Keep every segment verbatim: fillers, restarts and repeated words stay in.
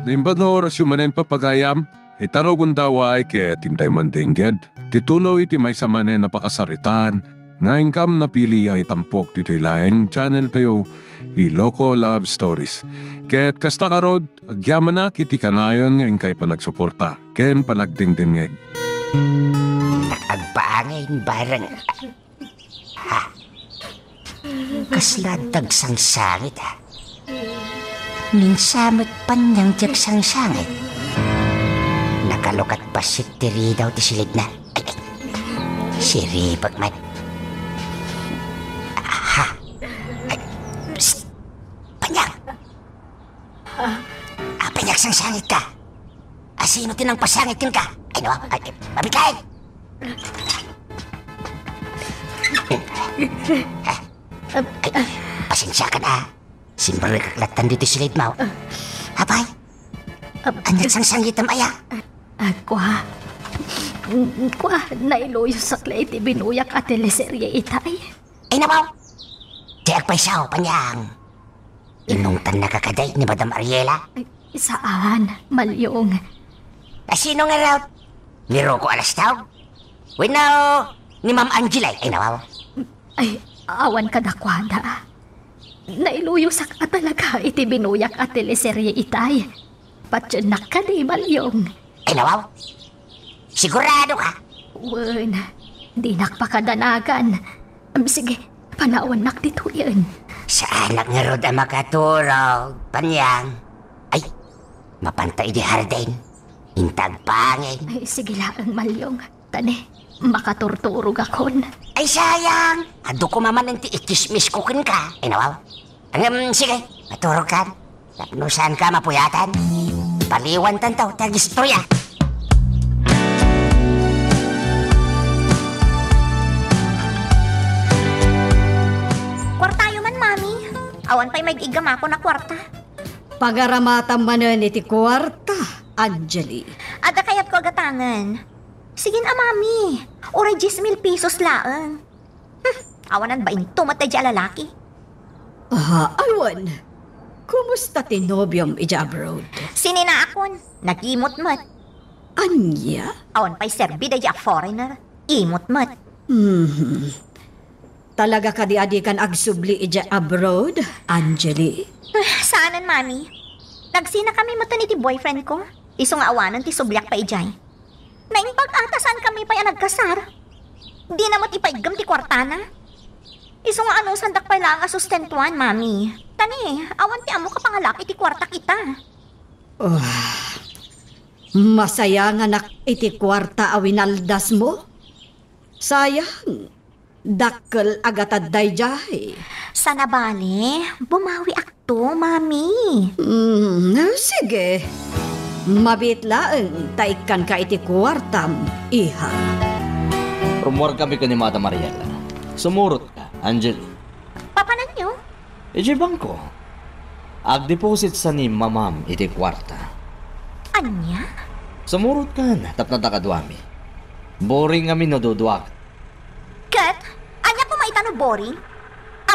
Naimbag nga orasyo manen, papagayam, ita rugonda, ket intay mandengngeg ti tuloy ti maysa manen a pakasaritaan nga inkam napili a itampok ditoy laeng channel tayo, Iloko Love Stories. Ket kasta ngarud, agyamanak iti kanayon nga inkay panagsuporta ken panagdengdengngeg. Agpaangin, bareng. Ha? Kasla adda agsangsangit, ha? Ni Sam met Panyang ti agsangsangit. Nakalukat bassit ti ridaw ti silidna. Ay, ay. Siribek man. Ha? Ay, psst! Panyang! Ah, Panyang, agsangsangit ka? Asino ti nangpasangit kenka? Ay, no? Ay, ay, mabiit laeng! Ay, pasensiakan, ha. Simrekak lattan ditoy silidmo. Apay? Ania ti sangsangitmo aya? Ah, kua. Kua, nailuyosak la iti binuyak a teleserye itay. Ay, nabaw! Diak pay sao, Panyang. Inungtannaka kadi ni Madam Ariela? Ay, saan, Malyong. Asino ngarud? Ni Rocco Alastaog? Wenno ni Ma'am Angeli? Ay, nabaw. Ay, awan kadakuada. Nailuyosak a talaga iti binuyak a teleserye itay. Patiennak kadi, Malyong. Ay, nabaw? Sigurado ka? Wen, dinak pakadanagan. Am, sige, panawannak ditoyen. Saanak ngarud a makaturog, Panyang. Ay, mapanta idi hardin. Inta agpaangin. Ay, sige laeng, Malyong. Ta ne, makaturturogakon. Ay, sayang! Adu koma manen ti itsismisko kenka. Ay, nabaw. Ngem, sige, maturogkan. Tapno saanka mapuyatan. Paliwantanto ti agistorya. Kuartayo man, Mami. Awan pay maig-iggamakon a kuarta. Pagaramatam manen iti kuarta, Angeli. Adda kayatko a gatangen. Sige a, Mami. Uray dies mil pesos laeng. Hmm, awanan bainto met daydiay a lalaki. Ah, awan. Kumusta ti nobiom idiay abroad? Sininaakon. Nagimot met. Ania? Awan pay serbi daydiay a foreigner. Imot met. Mhm. Talaga kadi a dikan agsubli idiay abroad, Angeli? Ah, saanen, Mami. Nagsinakami metten iti boyfriend ko. Isu nga awanen ti subliak pay idiay. Naimbag a ta saankami pay a nagkasar. Dina met ipaiggem ti kuartana. Isu nga anusandak pay laeng a sustentuan, Mami. Ta ne, awan ti ammok a pangalak iti kuartak ita. Ah, masayanganak iti kuarta a winaldasmo. Sayang, dakkel a gatad daydiay. Sana bale, bumawiakto, Mami. Mm, sige. Mabiit laeng ta ikkanka iti kuartam, iha. Rummuarkami ken ni Madam Ariela. Sumurotka, Angeli. Papananyo? Idiay bangko. Agdeposit sa ni Mamam iti kuarta. Ania? Sumurotkan tapno adda kaduami. Boring ngamin no duduak. Ket, ania koma ita no boring?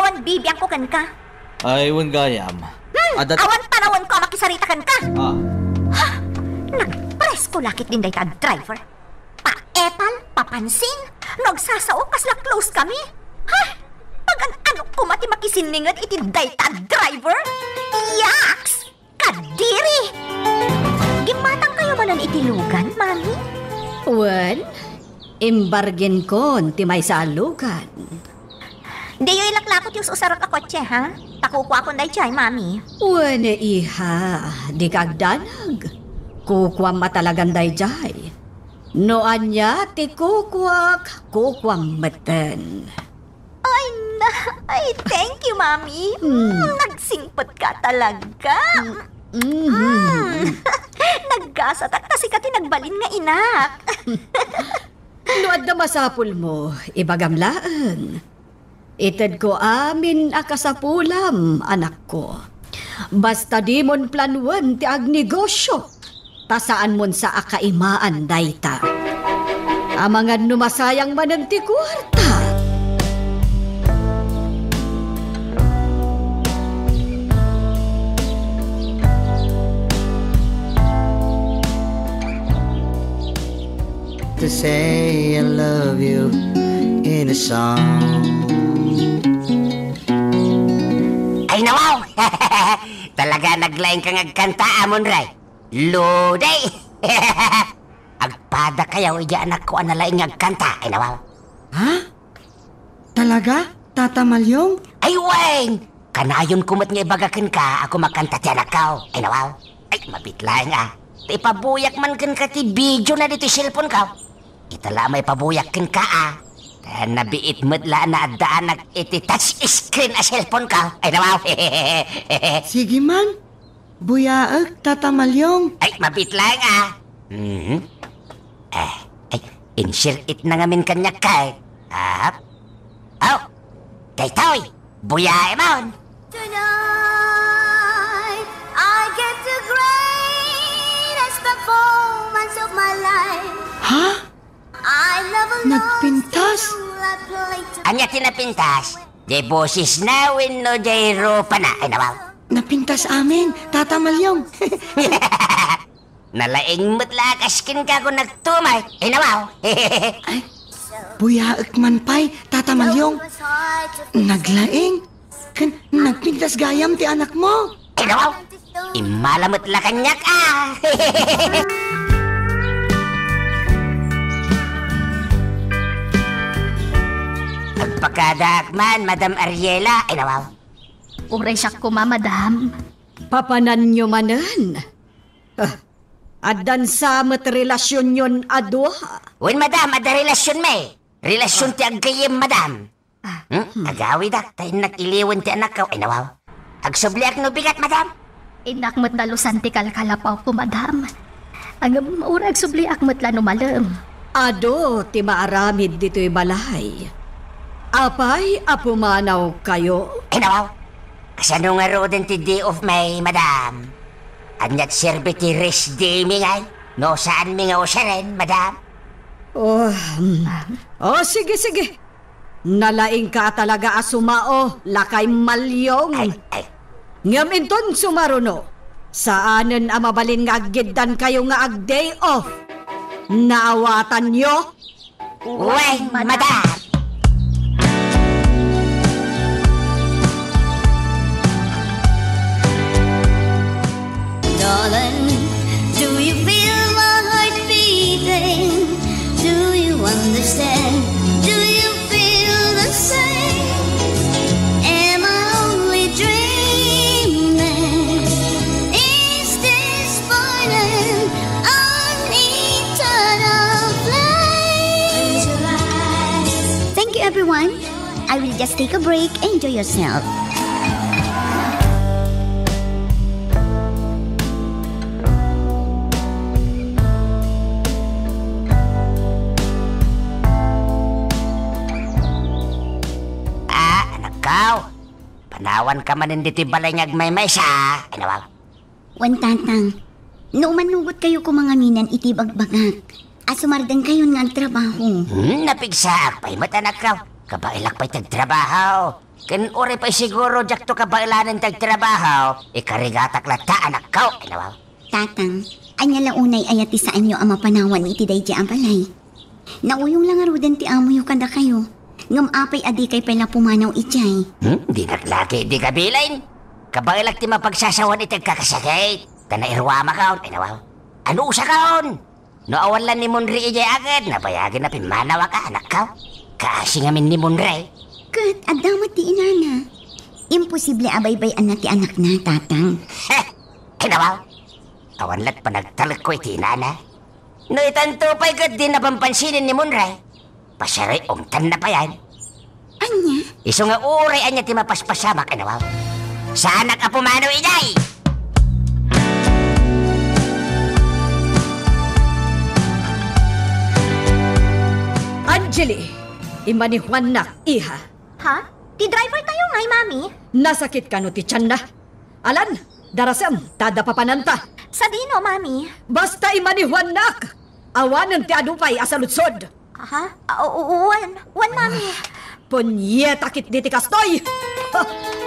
Awan bibiangko kenka. Ay, wen gayam. Hmm, adda awan panawenko a makisarita kenka. Ah. Ha? Nagpresko la ketdin dayta a driver. Paepal, papansin, no agsasao, kasla close kami. Ha? Pagan-ano koma ti makisinninget iti dayta a driver? Yaks! Kadiri! Gimmatangkayo manen iti lugan, Mami? Wen, imbargenkon ti maysa a lugan. Diyo ilaklako ti us-usarak a kotse, ha? Ta kukuakon daydiay, Mami. Wen, iha, dika agdanag. Kukuam a talagan daydiay. No ania ti kukuak, kukuam metten. Ay, na, ay, thank you, Mami. Mm. Mm, nagsingpet ka talaga. Mm. Mm. Naggasatak ta sika ti nagbalin nga inak. No adda masapulmo, ibagam laeng. Itedko amin a kasapulam, anakko. Basta dimon planuen ti agnegosio, ta saanmon sa a kaimaan dayta. Amangan no masayang manen ti kuarta. Say I love you in a song. Ay, nawaw! Talaga, naglaing ka nga agkanta, Amon Ray. Lodi! Agpada kayo, iti anakko a nalaing nga agkanta, ay, nawaw. Ha? Talaga, Tata Malyong? Ay, wen! Kanayonko met nga ibaga kenka a kumakanta ti anakko. Ay, nawaw. Ay, mabit laeng a. Ta ipabuyak man kenka ti video na ditoy cellphone ko. Ita la a maipabuyak kenka a. Ta nabiit met la a naaddaanak iti touch screen a cellphone ko. Ay, nawaw. Sige man. Buyaek, Tata Malyong. Ay, mabit laeng a. Mhm. Eh, ay, insir it na ngamin kaniak kay. Ah. Oh, daytoy, buyaem on. Tonight, I get the greatest performance of my life. Ha? I never lost. Nagpintas? A true love play to. Ania ti napintas? Jay boses na wenno jay rupa na? Ay, nawaw. Napintas amin, Tata Malyong. Nalaing met la a kas kenka ko nagtumay. Ay, nawaw. Ay, buyaek man pay, Tata Malyong. Naglaing. Ken nagpintas gayam ti anakmo. Ay, nawaw. Immala met la kaniak a. Agpakadaak man, Madam Ariela. Ay, nawaw. Uray siak koma, Madam. Papananyo manen. Ah, addan sa met relasionyon a dua? Wen, madam, adda relasionmi. Relasion ti aggayyem, madam. Ah, hmm, hmm. Agawidak, ta innak iliwen ti anakko. Ay, nawaw. Agsubliak no bigat, madam. Innak met dalusan ti kalkalapawko, madam. Ngem uray agsubliak met la no malem. Adu ti maaramid ditoy balay. Apay a pumanawkayo? Ay, nawaw. Kasano ngaruden ti day off mi, madam? Ania ti serbi ti rest day mi ngay? No saanmi nga usaren, madam? Oh, mm. Oh, sige, sige. Nalaingka talaga a sumao, Lakay Malyong. Ay, ay. Ngem inton sumaruno, saanen a mabalin nga aggiddankayo nga ag-day off. Naawatanyo? Wen, madam. Darling, do you feel my heart beating? Do you understand? Do you feel the same? Am I only dreaming? Is this burning an eternal flame? Thank you, everyone. I will just take a break. Enjoy yourself. Ah, anakko. Panawanka manen ditoy balay nga agmaymaysa. Ay, nawaw. Wen, Tatang, no umanugotkayo koma ngaminen iti ibagbagak, a sumardengkayon nga agtrabaho. Hmm, napigsaak pay met, anakko. Kabaelak pay ti agtrabaho. Ken uray pay siguro diakto kabaelanen ti agtrabaho, ikarigatak latta, anakko. Ay, nawaw. Tatang, ania la unay aya ti saanyo a mapanawan iti daydiay a balay? Nauyong la ngaruden ti amoyo kadakayo. Ngem apay a dikay pay la pumanaw idiay? Hmm, dinak lagi idi kabilen. Kabaelak ti mapagsasawan iti agkakasakit. Ta nairuamakon, ay, nawaw. Anusakon? No awan la ni Munri idiay aged, nabayagen a pimmanawaka, anakko. Kaasi ngamin ni Munri. Ket adda met ti inana. Imposible a baybay-anna ti anakna, Tatang. Heh! Ay, nawaw. Awan lat panagtalekko iti inana. No itanto pay ket di napampansin ni Munri. Pasiari, ungtanna payen. Ania? Isu nga uray ania ti mapaspasamak, ay, nawaw. Saanak a pumanaw idiay! Angeli, imma ni Juannak, iha. Ha? Ti driver tayo ngay, Mami. Nasakit kano ti tianna? Alan, darasem, ta adda papananta. Sadino, Mami? Basta imma ni Juannak! Awanen ti adu pay a saludsod. Ha? Ah, u-, u-, wen, wen, Mami. Punyeta ketdi ti kastoy! Ha,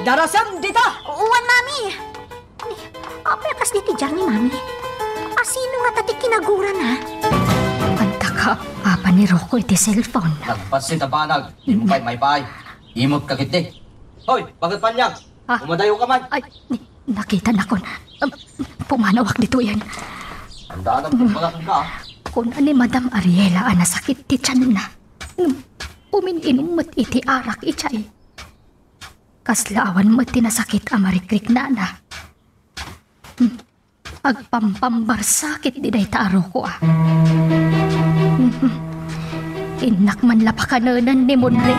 darasem dita! Wen, Mami! Ni, apay a kasdi ti diar ni Mami? Asino ngata ti kinagurana? Antaka, Apan ni Rocco iti cellphone. Nagpassit a banag. Dimo pay maypay. Imot ka ketdi. Hoy, bakit panyag? Ah. Umadayo ka man. Ay, ni-, nakitanakon. Um, pumanawak ditoyen. Tandaan ang timbalakan ka, ah. Kuna ni Madam Ariela a nasakit ti tianna. Ngem umin-inum met iti arak idiay. Kasla awan met ti nasakit a marikriknana. Hmm. Agpampambarsa ketdi dayta a Rocco, a. Innak man la pakanenen ni Monre.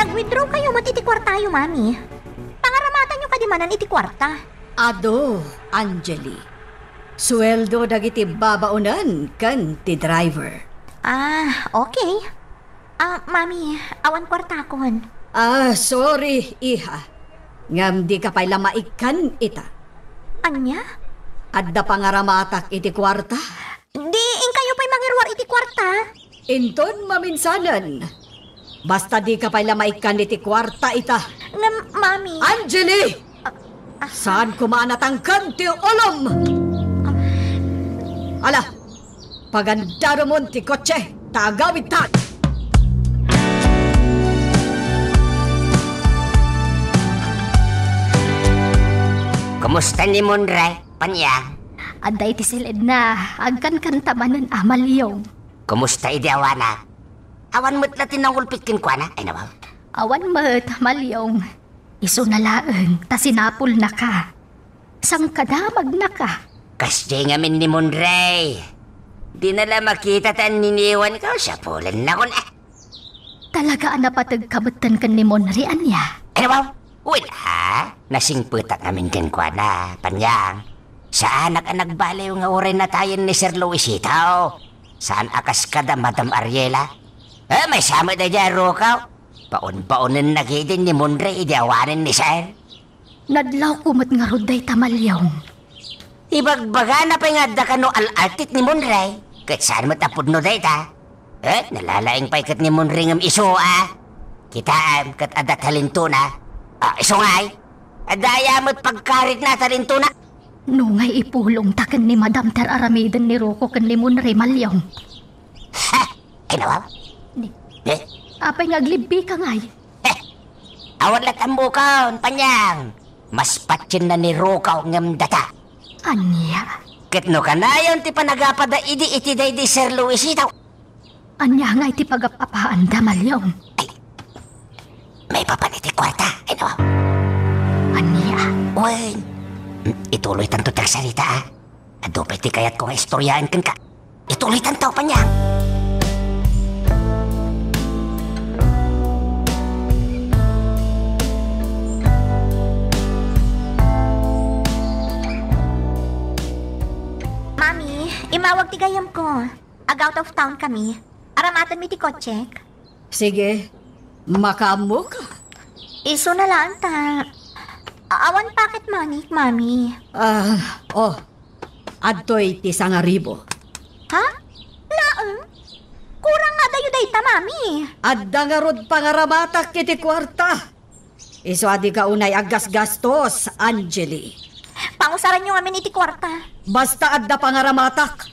Nag-withdraw kayo met iti kuartayo, Mami. Pangaramatanyo kadi manen iti kuarta. Adu, Angeli. Sueldo dagiti babaonen ken ti driver. Ah, okay. Ah, Mami, awan kuartakon. Ah, sorry, iha. Ngem dika pay la maikkan ita. Ania? Adda pangaramatak iti kuarta? Di, inkayo pay mangiruar iti kuarta? Inton maminsanen. Basta dika pay la maikkan iti kuarta ita. Ngem, Mami. Angeli! Ah, ah. Saan koma a natangken ti ulom? Ala, pagandarumon ti kotse, ta agawidtan. Kumusta ni Monre, Panyang? Adda iti siledna, agkankanta manen a Malyong. Kumusta idi awanak? Awan met la ti nangulpit kenkuana, ay nawaw. Awan met, Malyong. Isuna laeng ta sinapulnaka. Sangkadamagnaka. Kasdiay ngamin ni Monre. Dina la makita ta anniniwanko, sapulennakon, a. Talaga a napategka metten ken ni Monre, ania? Ay, nawaw. Wen, a, nasingpetak ngamin kenkuana, Panyang. Saanak a nagbaliw nga uray natayen ni Sir Luisito. Saan a kas kada Madam Ariela. Eh, maysa met daydiay a Rocco. Baon-baonenna ketdi ni Monre idi awanen ni Sir. Nadlawko met ngarud dayta, Malyong. Ibagbagana pay nga adda kano al-altit ni Monre, ket saan met a pudno dayta. Eh, nalalaing pay ket ni Monre ngem isu, a. Kitaem ket adda talentona. Ah, isu ngay. Adda aya met pagkaritna a talentona. No ngay ipulongta ken ni Madam ti ar-aramiden ni Rocco ken ni Monre, Malyong. Ha? Ay, nawaw? Ni-, Eh? Apay nga aglibbika ngay? Eh, awan la tambukon, Panyang. Mas patienna ni Rocco ngem data. Ania? Ket no kanayon ti panagapada idi iti daydi Sir Luisito. Ania ngay ti pagap-apaanda, Malyong? Ay, maipapan iti kuarta, ay, nawaw? Ania? Wen, ituloytanto ti agsarita, a. Adu pay ti kayatko nga istoryaen kenka. Ituloytanto, Panyang. Mami, imawag ti gayyemko. Ag-out of town kami. Aramatenmi ti kotsek. Sige, makaammoka. Isu na laeng ta. A-, awan pocket money, Mami. Ah, oh. Adtoy ti sangaribo. Ha? Laeng? Kurang nga adayo dayta, Mami. Adda ngarud pangaramatak iti kuarta. Isu a dika unay aggasgastos, Angeli. Pangusaranyo ngamin iti kuarta. Basta adda pangaramatak.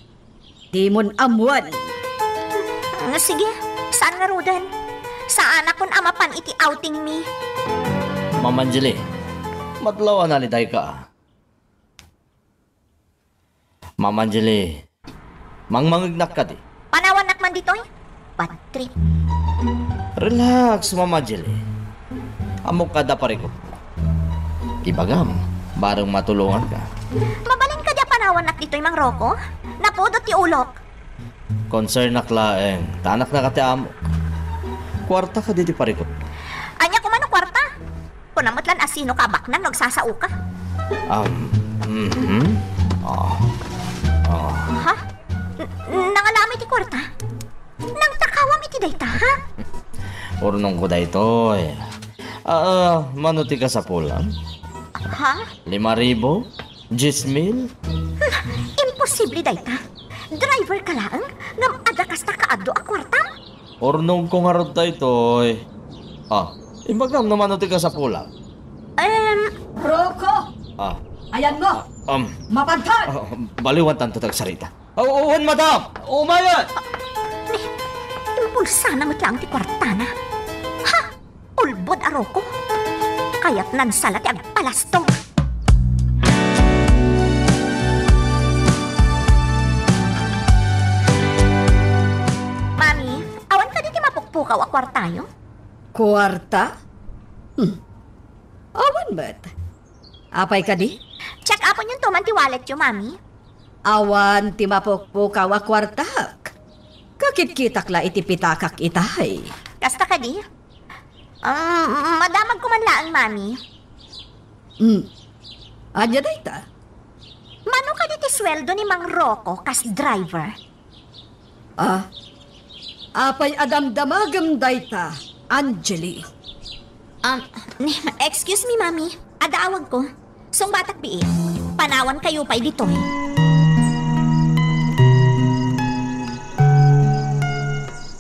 Dimon ammoen. Mm, sige, saan ngaruden? Saanakon a mapan iti outing mi. Ma'am Angeli, madlaw a nalidayka, a. Ma'am Angeli, mangmangegnak kadi? Panawannak man ditoy? Bad trip. Relax, Ma'am Angeli. Ammok nga adda parikutmo. Ibagam, bareng matulonganka. Mabalin kadi a panawannak ditoy, Mang Rocco? Napudot ti ulok. Concernnak laeng, ta anaknaka ti amok. Kuarta kadi ti parikutmo? Ania koma no kuarta? Kunam met lan a sinoka a baknang no agsasaoka. Um, mhm. Ah. Ah. Ha? N-, nangalaam iti kuarta? Nangtakawam iti dayta, ha? Urnongko daytoy. Ah, mano ti kasapulam? Ha? Lima ribu? Dies mil? Hmm, imposible dayta. Driver ka laeng, ngem adda kasta kaadu a kuartam? Urnongko ngarud daytoy. Ah, ibagam no mano ti kasapulam. Em, Rocco! Ah. Ayanmo! Ah, um. Mapagtan! Ah, baliwan tanto tagsarita. Oh, wen, madam! Umayen! Ni, impulsana met laeng ti kuartana. Ha? Ulbod a Rocco. Kayatnan sa la ti agpalastog. Mami, awan kadi ti mapukpukaw a kuartayo? Kuarta? Hmm. Awan met. Apay kadi? Check-uponyon to man ti walletyo, Mami. Awan ti mapukpukaw a kuartak. Kakitkitak la iti pitakak itay. Kasta kadi? Um, madamagko man laeng, Mami. Hmm. Ania dayta? Mano kadi ti sueldo ni Mang Rocco kas driver? Ah? Apay a damdamagem dayta, Angeli? Um, excuse me, Mami. Adda awagko. Sungbatak bii. Panawankayo pay ditoy.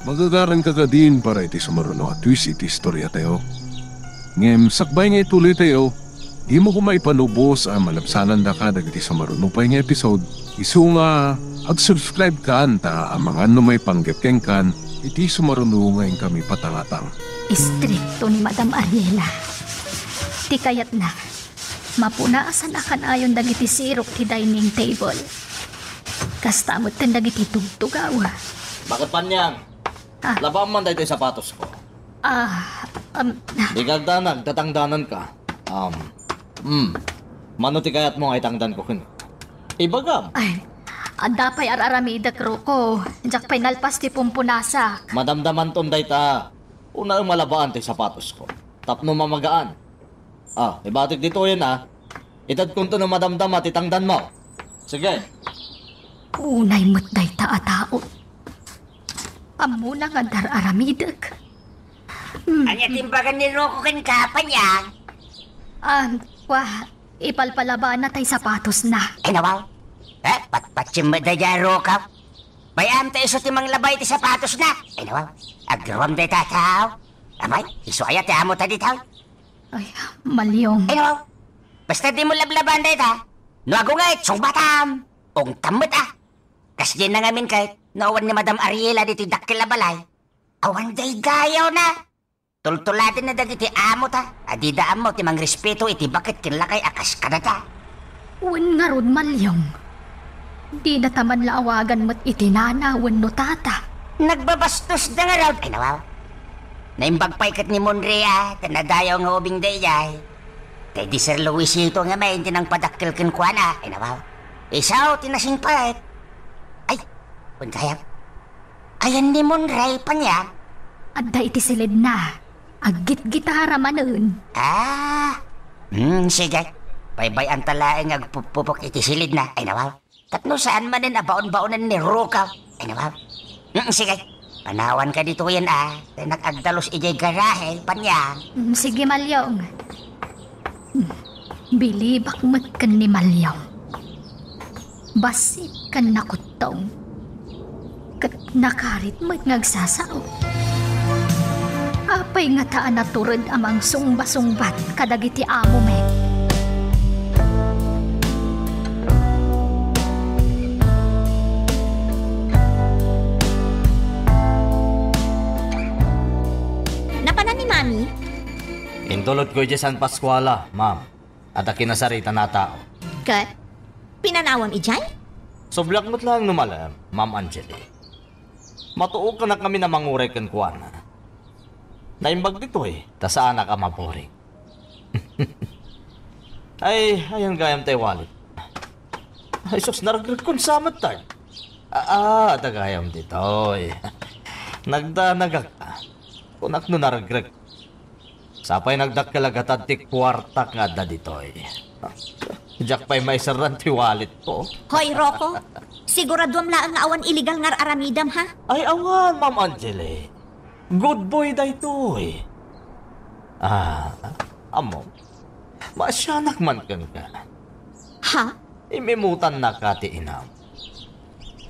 Magagaranka kadin para iti sumaruno a twist iti istoriatayo. Ngem sakbay nga ituloytayo, dimo koma ipanubos a malabsanandaka dagiti sumaruno pay nga episode. Isu nga ag-subscribe kan ta amangan no maipanggep kenkan iti sumaruno nga inkami patangatang. Istrikto ni Madam Ariela. Ti kayatna, mapunasan a kanayon dagiti sirok ti dining table. Kasta met ken dagiti tugtugaw. Bakit, Panyang? Ah. Labaam man daytoy sapatosko. Ah, um, Di ka agdanag, tatangdananka. Um, hmm. Mano ti kayatmo nga itangdanko kenka? Ibagam. Ay, adda pay ar-aramidek, Rocco. Diak pay nalpas ti pumpunasak. Madamdamanton dayta. Unaem a labaan ti sapatosko. Tapno mamagaan. Ah, ibatik ditoyen, ah. Itedkonto no madamdama ti tangdanmo. Sige. Unay met dayta a tao. Ammona nga dar-aramidek. Hmm. Ania ti imbaga ni Rocco kenka, Panyang? Ah, wa, ipalpalabana tay sapatosna. Ay, nawaw. Eh, patpatsim met daydiay a Rocco. Bay-am ta isu ti manglaba iti sapatosna. Ay, nawaw. Agruam dayta a tao. Amay, isu aya ti amo ta ditoy? Ay, Malyong. Ay, nawaw. Basta dimo lablabaan dayta. No agunget, sungbatam. Ungtam met, ah. Kasdiay nangamin ket, no awan ni Madam Ariela ditoy dakkel a balay. Awan daydayawna. Tultuladenna dagiti amo ta, a dida ammo ti mangrespeto iti baket ken lakay a kas kadata. Wen ngarud, Malyong. Dida ta man la awagan met iti nana wenno tata. Nagbabastosda ngarud. Ay, nawaw. Naimbag pay ket ni Monre a, ta nadayaw nga ubing daydiay. Tay di Sir Luisito ngamin ti nangpadakkel kenkuana. Ay, nawaw. Isu ti nasingpet. Ay, kuntayam. Ayan ni Monre, Panyang? Adda iti silidna. Aggitgitara manen. Ah. Hmm, sige. Baybay-anta laeng nga agpupupok iti silidna. Ay, nawaw. Tapno saan manen a baon-baonen ni Rocco. Ay, nawaw. Hmm, sige. Panawanka ditoyen, ah. Tay nag-agdalus idiay garahe, Panyang. Mm, sige, Malyong. Mm, bilibak met ken ni Malyong. Bassit ken nakuttong. Ket nakarit met nga agsasao. Apay ngata a natured a mangsungba-sungbat kadagiti amo met? Napanan ni Mami? Intulodko idiay San Pascuala, ma'am. Adda kinasaritan a tao. Ket pinanawam idiay? Subliak met laeng no malem, Ma'am Angeli. Matuokkanak ngamin a manguray kenkuana. Naimbag ditoy, ta saanak a maburing. Ay, ayan gayam tay wallet. Ay, sus, naragregkon sa met tay. Ah, ah, adda gayam ditoy. Nagdanagak. Kunak no naragrek. Sapay nagdakkel a gatad ti kuartak nga adda ditoy. Diak pay maiserran ti walletko. Hoy, Rocco, siguraduam laeng nga awan illegal nga ar-aramidam, ha? Ay, awan, Ma'am Angeli. Good boy daytoy. Ah, ammo, maasianak man kenka. Ha? Imimutannaka ti inam.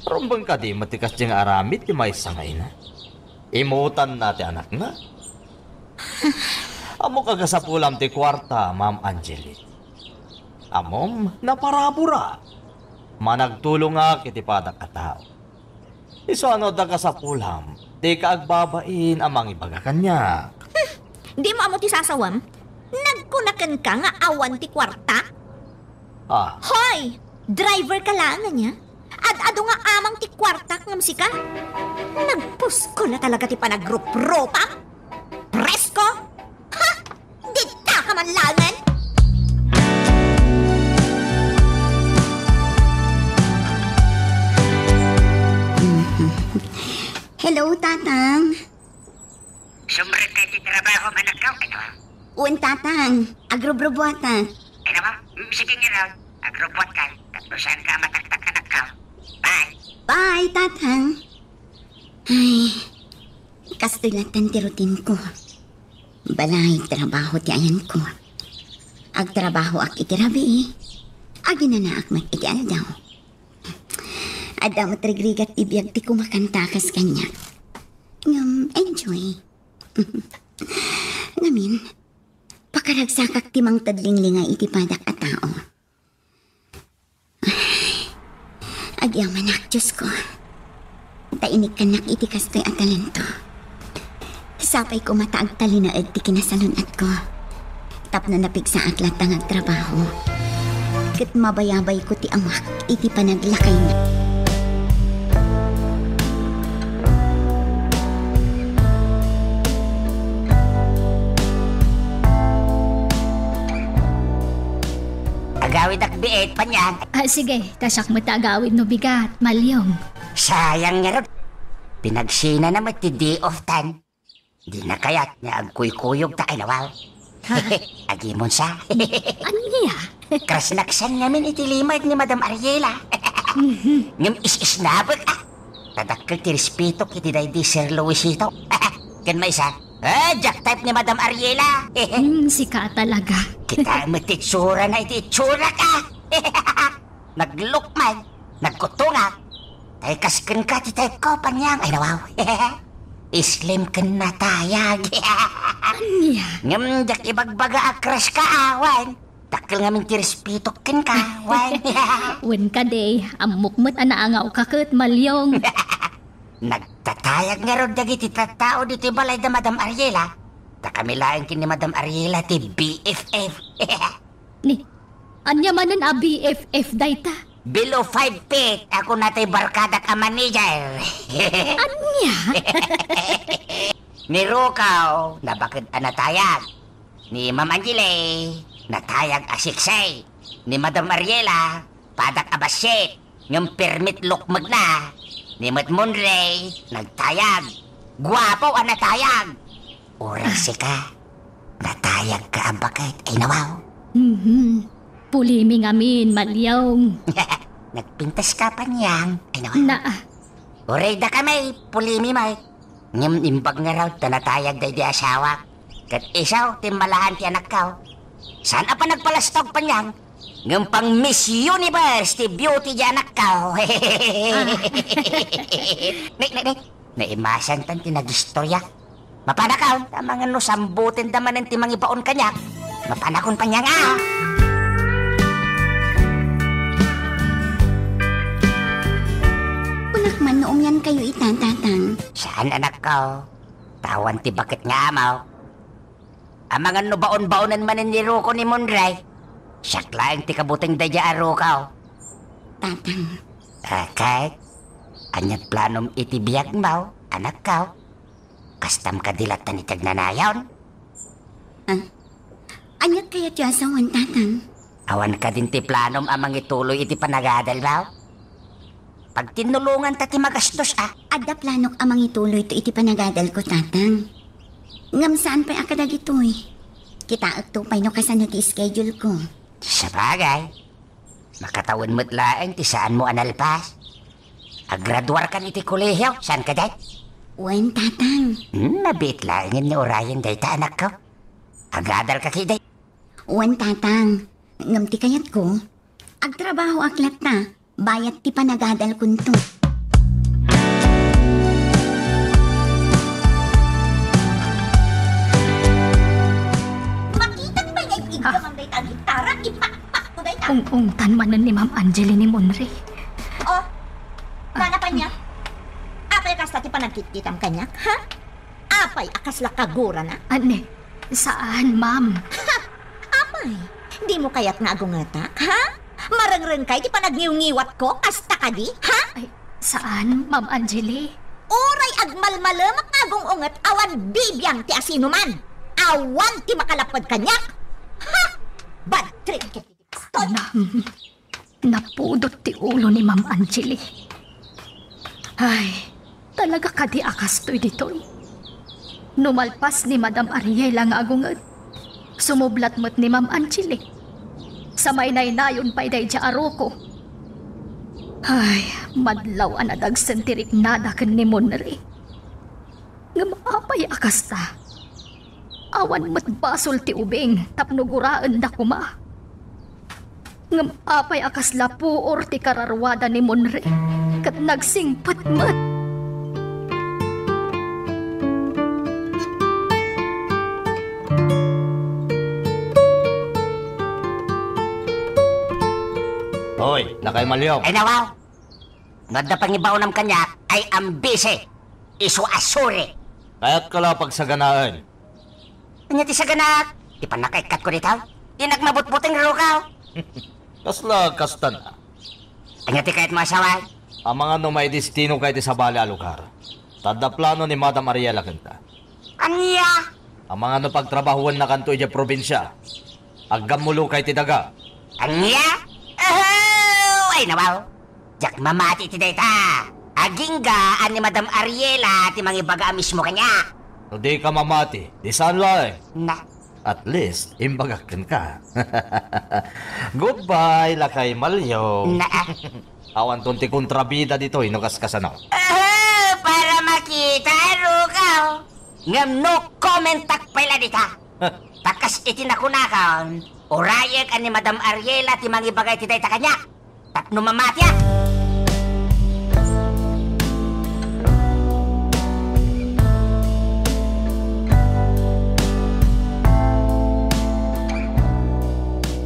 Rumbeng kadi met ti kasdi nga aramid ti maysa nga ina? Imutanna ti anakna. Ammok a kasapulam ti kuarta, Ma'am Angeli. Ammom, naparabura. Managtulongak iti padak a tao. Isu a no adda kasapulam, dika agbabain a mangibaga kaniak. Dimo ammo ti sasawam? Nagkuna kenka nga awan ti kuarta? Ah. Hoy! Driver ka laeng ania? Ad-adu nga amang ti kuartak ngem sika? Nagpuskol a talaga ti panagrupropam? Presko! Ha? Dita ka man laengen? Hello, Tatang. Sumrek ka iti trabaho, anakko, ano? Wen, Tatang. Agrubrubuatak. Ano ba? Mm, sige nga raw. Agrubrubuatka. Tapno saan ka mataktak, anakko. Bye. Bye, Tatang. Ay, kastoy latta ti routine ko. Balay, trabaho ti ayanko. Agtrabahoak iti rabii. Aginanaak met iti aldaw. Adda met rigrigat ti biag ti kumakanta kas kaniak. Ngem, enjoy. Ngamin, pakaragsakak ti mangted linglingay iti padak a tao. Agyamanak, Diosko, ta inikkannak iti kastoy a talento. Sapay koma ta agtalinaed ti kinasalun-atko tapno napigsaak latta nga agtrabaho ket mabayabayko ti amak iti panaglakayna. Agawidak biit, Panyang. Ah, sige, ta siak met ti agawid no bigat, Malyong. Sayang ngarud. Pinagsinana met ti day off tan. Dina kayat nga agkuykuyogta, ay nawaw. Ha? Agimonsa. Ania? Krasnaksan ngamin iti lima ni Madam Ariela. Mhm. Ngem is-isnabek, ah. Ta dakkel ti respetok iti daydi Sir Luisito. Ken maysa, eh, diak type ni Madam Ariela. Hmm, sika talaga. Kita met ti itsurana iti itsurak, ah. Naglukman, nagkutungak. Tay kas kenka ti type ko, Panyang. Ay, nawaw. Slim ken natayag. Ania? Ngem diak ibagbaga a crush ka, awan. Dakkel ngamin ti respetok kenka, wen. Wen kadi, ammok met a naangawka ket, Malyong. Nagtatayag ngarud dagiti tattao ditoy balay da Madam Ariela. Ta kami laeng ken ni Madam Ariela ti B F F. Ni, ania manen a B F F dayta? Below five feet, ako natay barkadak a manager. Ania? Ni Rukaw, nabaked a natayag. Ni Ma'am Angeli, natayag a sexy. Ni Madam Ariela, padak a bassit. Ngem permit lukmegna. Ni met Monray, nagtayag. Guapo a natayag. Uray sika, natayag ka a baket, ay nawaw. Mhm. Pulimi ngamin, Malyong. Nagpintas ka, Panyang, ay nawaw. Na, ah. Uray da kami, pulimi met. Ngem imbag ngarud ta natayag daydi asawak. Ket isu ti malahan ti anakko. Saan a panagpalastog, Panyang? Ngem pang Miss Universe ti beauty di anakko. Ah. Ne, ne, ne. Naimasantan ti nagistorya. Mapanakon, amangan no sambutenda manen ti mangibaon kaniak. Mapanakon, Panyang, a. Kunak man no umiankayo ita, Tatang. Saan, anakko. Ta awan ti baket nga amok. Amangan no baon-baonen manen ni Ruko ni Monray. Siak laeng ti kabuteng daydiay a Ruko. Tatang. Akat, aniat planom iti biagmo, anakko? Kastam kadi latta ti agnanayon? Ah? Aniat kayatyo a sawen, Tatang? Awan kadin ti planom a mangituloy iti panagadalmo? Pagtinnulonganta ti magastos, a. Adda planok a mangituloyto iti panagadalko, Tatang. Ngem saan pay a kadagitoy. Kitaekto pay no kasano ti schedule ko. Sabagay, makatawen met laeng ti saanmo a nalpas. Agraduarkan iti kolehio, saan kadi? Wen, Tatang. Hmm, mabiit laengen nga urayen dayta, anakko. Agadalka ketdi. Wen, Tatang. Ngem ti kayatko, agtrabahoak latta, bayat ti panagadalkonto. Makitak pay nga ig-iggamam dayta a gitara, ipakpakko dayta. Ungtan manen ni Ma'am Angeli ni Monre. Oh, nana Panya? Apay kasta ti panagkitkitam kaniak, ha? Apay a kasla kagurana? Anne, saan, ma'am. Ha! Apay, dimo kayat nga agungetak, ha? Marengrengkay ti panagniwngiwatko, kasta kadi, ha? Ay, saan, Ma'am Angeli. Uray agmalmalemek nga agung-unget awan bibiang ti asinoman. Awan ti makalapped kaniak. Ha! Bad trip ket Ma'am, napudot ti ulo ni Ma'am Angeli. Ay, talaga kadi a kastoy ditoy? No malpas ni Madam Ariela nga agunget, sumublat met ni Ma'am Angeli. Sa mainaynayon pay daydiay a ruko. Ay, madlaw a nadagsen ti riknada ken ni Monre. Ngem apay a kasta? Awan met basol ti ubing tapno guraenda koma. Ngem apay a kasla puor ti kararuada ni Monre ket nagsingpet met? Hoy, lakay Malyong. Ay, nawaw! No adda pangibaonam kaniak, ay ambisi, isu a suri. Kayatka la pagsaganaen. Ania ti saganaak? Ti pannakaikkatko dita? Dinak mabutbuteng, rukaw. Kasla kastan a? Ania ti kayatmo a sawen? Amangan no maidestinokay ti sabali a lugar. Ta adda plano ni Madam Ariela kenta. Ania? Amangan no pagtrabahuennakanto idiay probinsia. Aggammulokay ti daga. Ania? Aho! Ay, nawaw! Diak mamati iti dayta. Agingga a ni Madam Ariela ti mangibaga a mismo kaniak. No dika mamati, di saan laeng. Na. At least, imbagak kenka. Goodbye, lakay Malyong. Na. Awanton ti kontrabida ditoy no kaskasano. Aho! Para makita, rukaw. Ngem no commentak pay la dita. Ta kas iti nakunakon, urayek a ni Madam Ariela ti mangibaga iti dayta kaniak tapno mamatiak.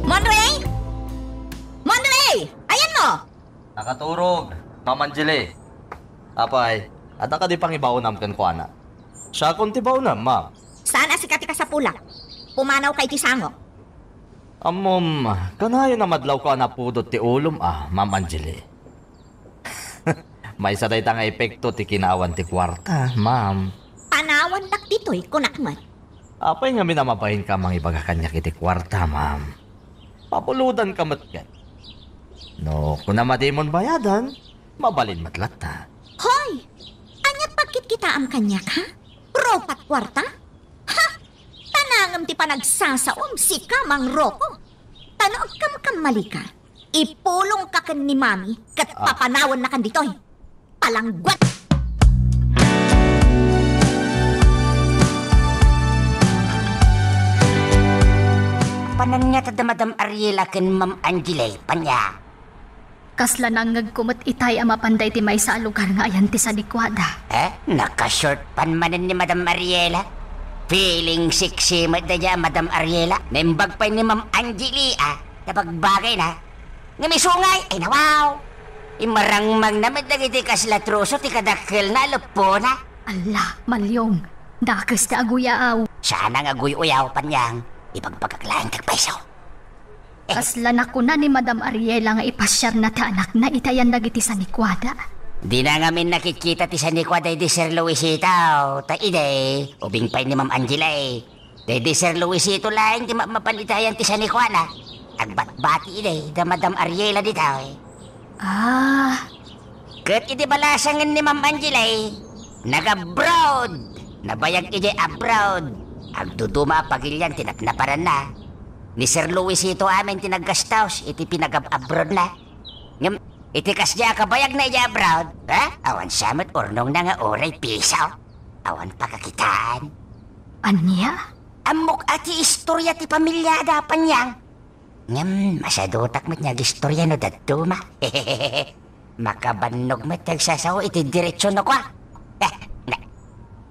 Monrey? Monrey! Ayanmo! Nakaturog, Ma'am Angeli. Apay, adda kadi pangibaonam kenkuana? Siakon ti baonam, ma'am. Saan a sika ti kasapulak? Pumanawka iti sango. Ammom, kanayon a madlawko a napudot ti ulom a, Ma'am Angeli. Maysa dayta nga epekto ti kinaawan ti kuarta, ma'am. Panawannak ditoy, kunak met. Apay ngamin a mabainka a mangibaga kaniak iti kuarta, ma'am? Pabulodanka met ket. No kunam a dimon bayadan, mabalin met latta. Hoy! Aniat pagkitkitaam kaniak, ha? Rupat kuarta? Ha! Tanangem ti panagsasaom, sika, Mangroko. Ta no agkamkammalika, ipulongka ken ni Mami ket Ah. papanawannakan ditoy. Palangguat! Pananniat da Madam Ariela ken Ma'am Angeli, Panya. Kasla nangngegko met itay a mapan daydi maysa a lugar nga ayan ti sanikuada. Eh, nakashort pan manen ni Madam Ariela. Feeling sexy met daydiay a Madam Ariela. Naimbag pay ni Ma'am Angeli, ah. Nabagbagay na. Ngem isungay, ay nawaw. Imarangmang na met dagiti kasla troso ti kadakkelna a leppona. Alla, Malyong, dakes ti aguyaw. Saan nga aguy-uyaw, Panyang. Ibagbagak laeng ti agpayso. Kasla nakuna ni Madam Ariela nga ipasiarna ti anakna iti ayan dagiti sanikuada. Dina ngamin nakitkita ti sanikuada idi Sir Luisito, ta idi, ubing pay ni Ma'am Angela, eh. Daydi Sir Luisito laeng ti mapmapan iti ayan ti sanikuana. Agbatbati idi da Madam Ariela ditoy. Ah. Ket iti balasangen ni Ma'am Angela, eh, nag-abroad. Nabayag idiay abroad. Agduduma a pagilian ti napnaparanna. Ni Sir Luisito amin ti naggastos iti pinagab-abroadna. Ngem iti kasdiay a kabayagna idiay abroad, ha? Awan sa met urnongna nga uray piso. Awan pakakitaan. Ania? Ammok a ti istoria ti pamiliada, Panyang. Ngem, masadutak met nga agistoriano dadduma. Makabannog met ti agsasao iti direksyon no kua. Eh, na-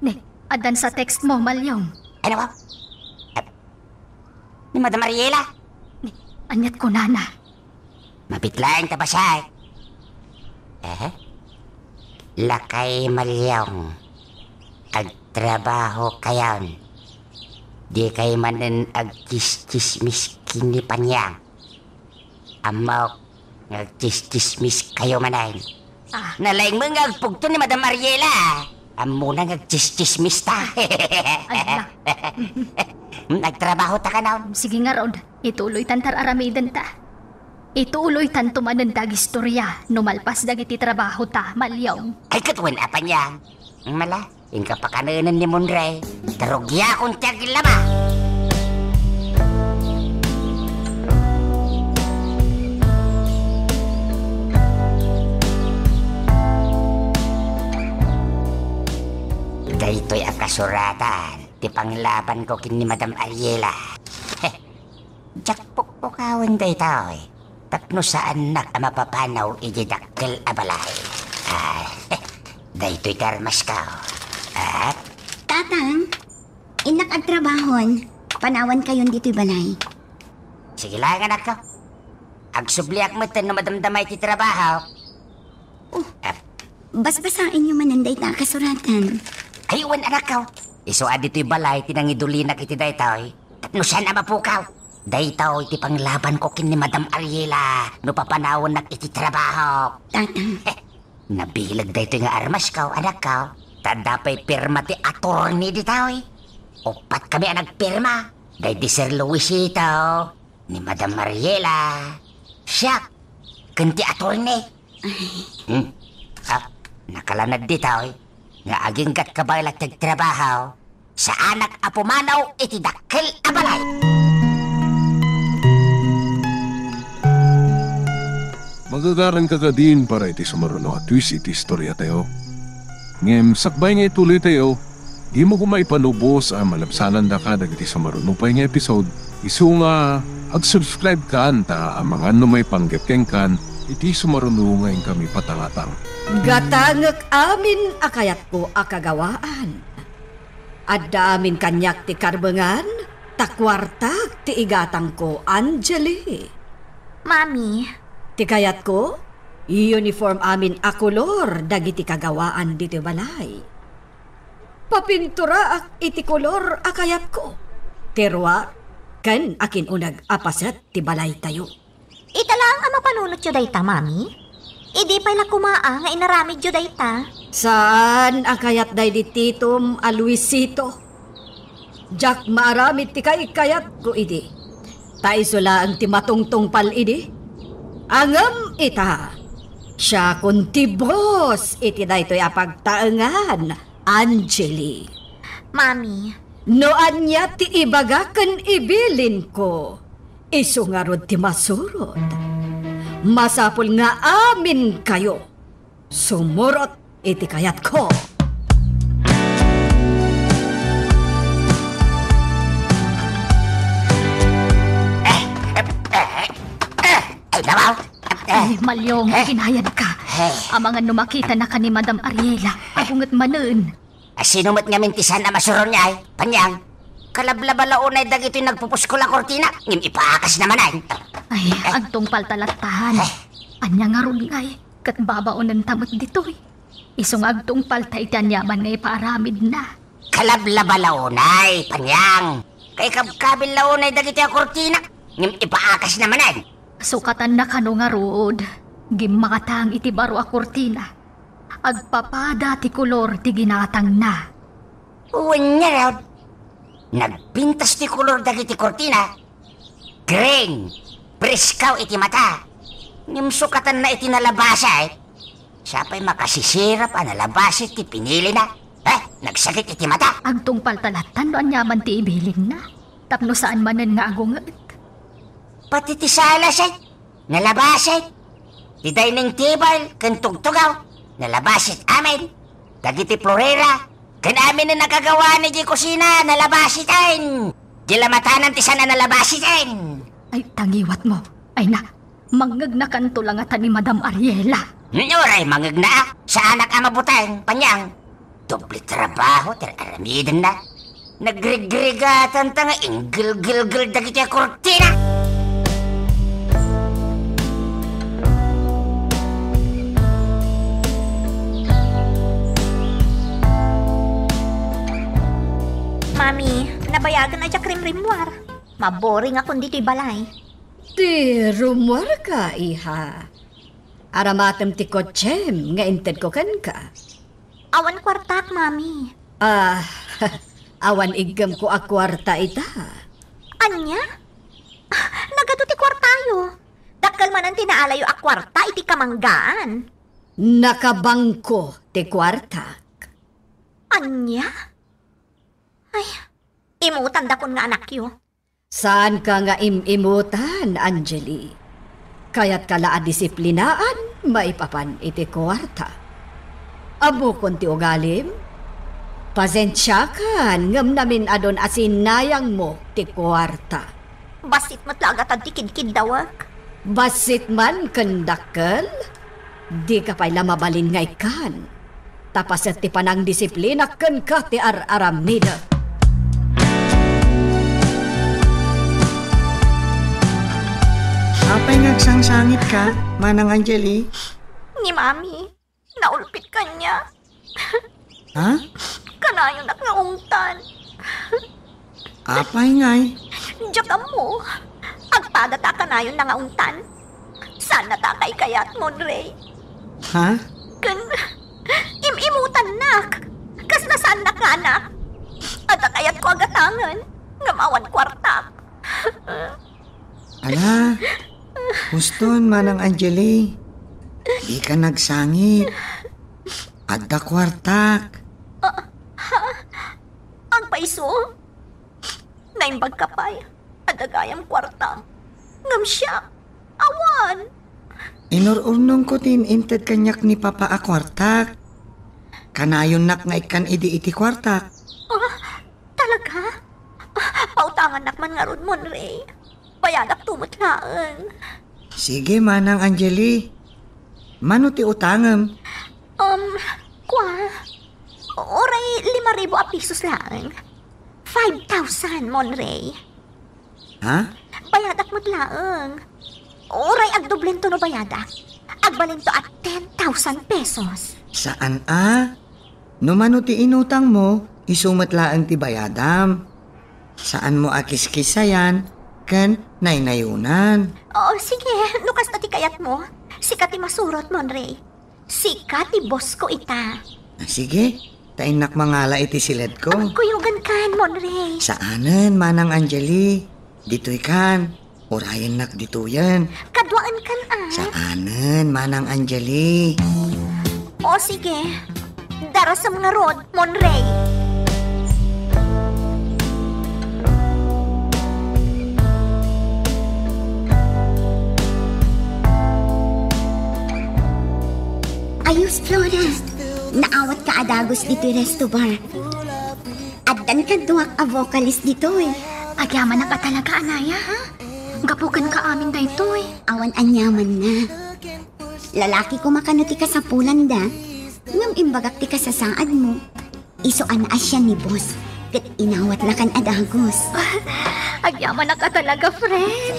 Ne, addan sa text mo, Malyong. Ano ba? Ah, ni Madam Ariela? Ne, aniat kunana? Mapit laeng ta bassit. Eh? Lakay Maliong, agtrabaho kayon. Dikay manen agtsis-tsismis ken ni Panyang. Ammok nga agtsis-tsismis kayo manen. Ah. Nalaing met nga agpugto ni Madam Ariela. Ammona nga agtsis-tsismis ta. Ala. Hmm, agtrabaho ta kano? Sige ngarud, ituloy tan tar-aramiden ta. Ituloy tanto manen ti agistorya no malpas dagiti trabaho ta, Maliong. Ay, ket wen a Panyang. Mala, inka pakanenen ni Monray. Tarugiakon ti aglaba. Daytoy a kasuratan ti panglabanko ken ni Madam Ariela. Heh, diak pukpukawen daytoy tapno saannak a mapapanaw iti dakkel a balay. Ah, daytoy ti armasko. At Tatang, innak agtrabahon. Panawan kayon ditoy balay. Sige laeng, anakko. Agsubliak metten no madamdama iti trabaho. Oh, ah, basbasaenyo manen dayta a kasuratan. Ay, wen, anakko. Isu a ditoy balay ti nangidullinak iti daytoy. Tapno saan a mapukaw. Daytoy ti panglabanko ken ni Madam Ariela no papanawannak iti trabaho. Tatang. Nabileg daytoy nga armasko, anakko. Ta adda pay pirma ti atorni ditoy. Uppat kami a nagpirma. Daydi Sir Luisito, ni Madam Ariela, siak, ken ti atorni. Ay. Hmm. Ah, nakalanad ditoy nga aginggat kabaelat ti agtrabaho, saanak a pumanaw iti dakkel a balay. Magagaranka kadin para iti sumaruno a twist iti istoriatayo. Ngem sakbay nga ituloytayo, dimo koma ipanubos a malabsanandaka dagiti sumaruno pay nga episode. Isu nga, ag-subscribe kan ta amangan no maipanggep kenkan iti sumaruno nga inkami patangatang. Gatangek amin a kayatko a kagawaan. Adda amin kaniak ti karbengan, ta kuartak ti igatangko, Angeli. Mami. Ti kayatko, uniform amin a kolor dagiti kagawaan ditoy balay. Papinturaak iti kolor a kayatko. Ti ruar, ken akin-uneg a paset ti balaytayo. Ita laeng a mapanunotyo dayta, Mami? Idi pay la koma a nga inaramidyo dayta? Saan a kayat daydi Titom a Luisito. Diak maaramid ti kaikkayatko idi. Ta isu laeng ti matungtungpal idi. Ngem ita, siakon ti boss iti daytoy a pagtaengan, Angeli. Mami. No ania ti ibaga ken ibilinko, isu ngarud ti masurot. Masapul nga aminkayo sumurot iti kayatko. Eh, eh, eh, eh, ay, nabaw. Eh, Ay, Malyong, eh, kinayadka. Eh. Amangan no makitanaka ni Madam Ariela, agunget manen. A, sino met ngamin ti saan a masuron ngay, Panyang? Kalablaba la unay dagitoy nagpupuskol a kurtina, ngem ipaakas na manen. Ay, eh, agtungpalta lattan. Eh. Ania ngarud ngay, ket babaonenta met ditoy. Isu nga agtungpalta iti aniaman nga ipaaramidna. Kalablaba la unay, Panyang. Kaikabkabil la unay dagitoy a kurtina, ngem ipaakas na manen. Sukatanna kano ngarud, gimmatang iti baro a kurtina. Agpapada ti kolor ti ginatangna. Wen ngarud, nagpintas ti kolor dagiti kurtina. Green, presko iti mata. Ngem sukatanna iti nalabasit. Siapay makasisirap a nalabasit ti pinilina. Eh, nagsakit iti mata. Agtungpalta lattan no aniaman ti ibilinna. Tapno saan manen nga agunget. Pati ti salasit, nalabasit. Ti dining table ken tugtugaw, nalabasit amin. Dagiti florera ken amin a nagagawa idiay kusina, nalabasiten. Di la matanan ti saan a nalabasiten. Ay, ta ngiwatmo. Ay na, mangngegnakanto la ngata ni Madam Ariela. Uray mangngegna, saanak a mabuteng, Panyang. Doble trabaho ti ar-aramidenna. Nagrigrigatanta nga inggilgilgil dagiti a kurtina. Mami, nabayagen a diak rimrimmuar. Maboring akon ditoy balay. Ti rummuarka, iha. Aramatem ti kotsem nga intedko kenka. Awan kuartak, Mami. Ah, awan iggemko a kuarta ita. Ania? Nagadu ti kuartayo. Dakkel manen ti naalayo a kuarta iti kamanggaan. Nakabangko ti kuartak. Ania? Ay, imutandakon nga anakyo. Saanka nga im-imutan, Angeli. Kayatka la a disiplinaan maipapan iti kuarta. Ammokon ti ugalim. Pasensiakan ngem namin-adon a sinayangmo ti kuarta. Bassit met la agatad ti kidkiddawek. Bassit man ken dakkel? Dika pay la mabalin nga ikkan. Ta paset ti panangdisiplina kenka ti ar-aramidek. Apay nga agsangsangitka, Manang Angeli? Ni Mami, naulpit kaniak. Ha? Kanayonak nga ungtan. Apay ngay? Diak ammo. Agpadata a kanayonna nga ungtan. Saannata a kaykayat, Monray. Ha? Ken im-imutannak. Kasla saannak nga anak. Adda kayatko a gatangen, ngem awan kuartak. Ala, huston, Manang Angeli. Dika nagsangit. Adda kuartak. Ah, ha? Agpayso? Naimbagka pay. Adda gayam kuarta. Ngem siak, awan. Inur-urnongko ti in-inted kaniak ni Papa a kuartak. Kanayonnak nga ikkan idi iti kuartak. Ah, talaga? Ah, pautangannak man ngarud, Monray. Bayadakto met laeng. Sige, Manang Angeli. Mano ti utangem? Um, kua, uray lima ribu a pisos laeng. Five thousand, Monray. Ha? Bayadak met laeng. Uray agdoblento no bayadak. Agbalento a ten thousand pesos. Saan a? No mano ti inutangmo, isu met laeng ti bayadam. Saanmo a kiskisayan ken naynayunan. O, sige, no kasta ti kayatmo. Sika ti masurot, Monray. Sika ti boss ko ita. Ah, sige, ta innak mangala iti siledko. Kuyogan kan, Monray. Saanen, Manang Angeli. Ditoy kan. Urayennak ditoyen. Kaduaen kan, a? Saanen, Manang Angeli. O, sige. Darasem ngarud, Monray. Ayos, Flora. Naawatka a dagus ditoy resto bar. Addan kaduak a vocalist ditoy. Agyamanak a talaga, Anaya, ha? Gapu kenka amin daytoy. Awan aniamanna. Lalaki koma kano ti kasapulanda, ngem imbagak ti kasasaadmo. Isu a naasian ni boss, ket inawat lakan a dagus. Agyamanak a talaga, friend.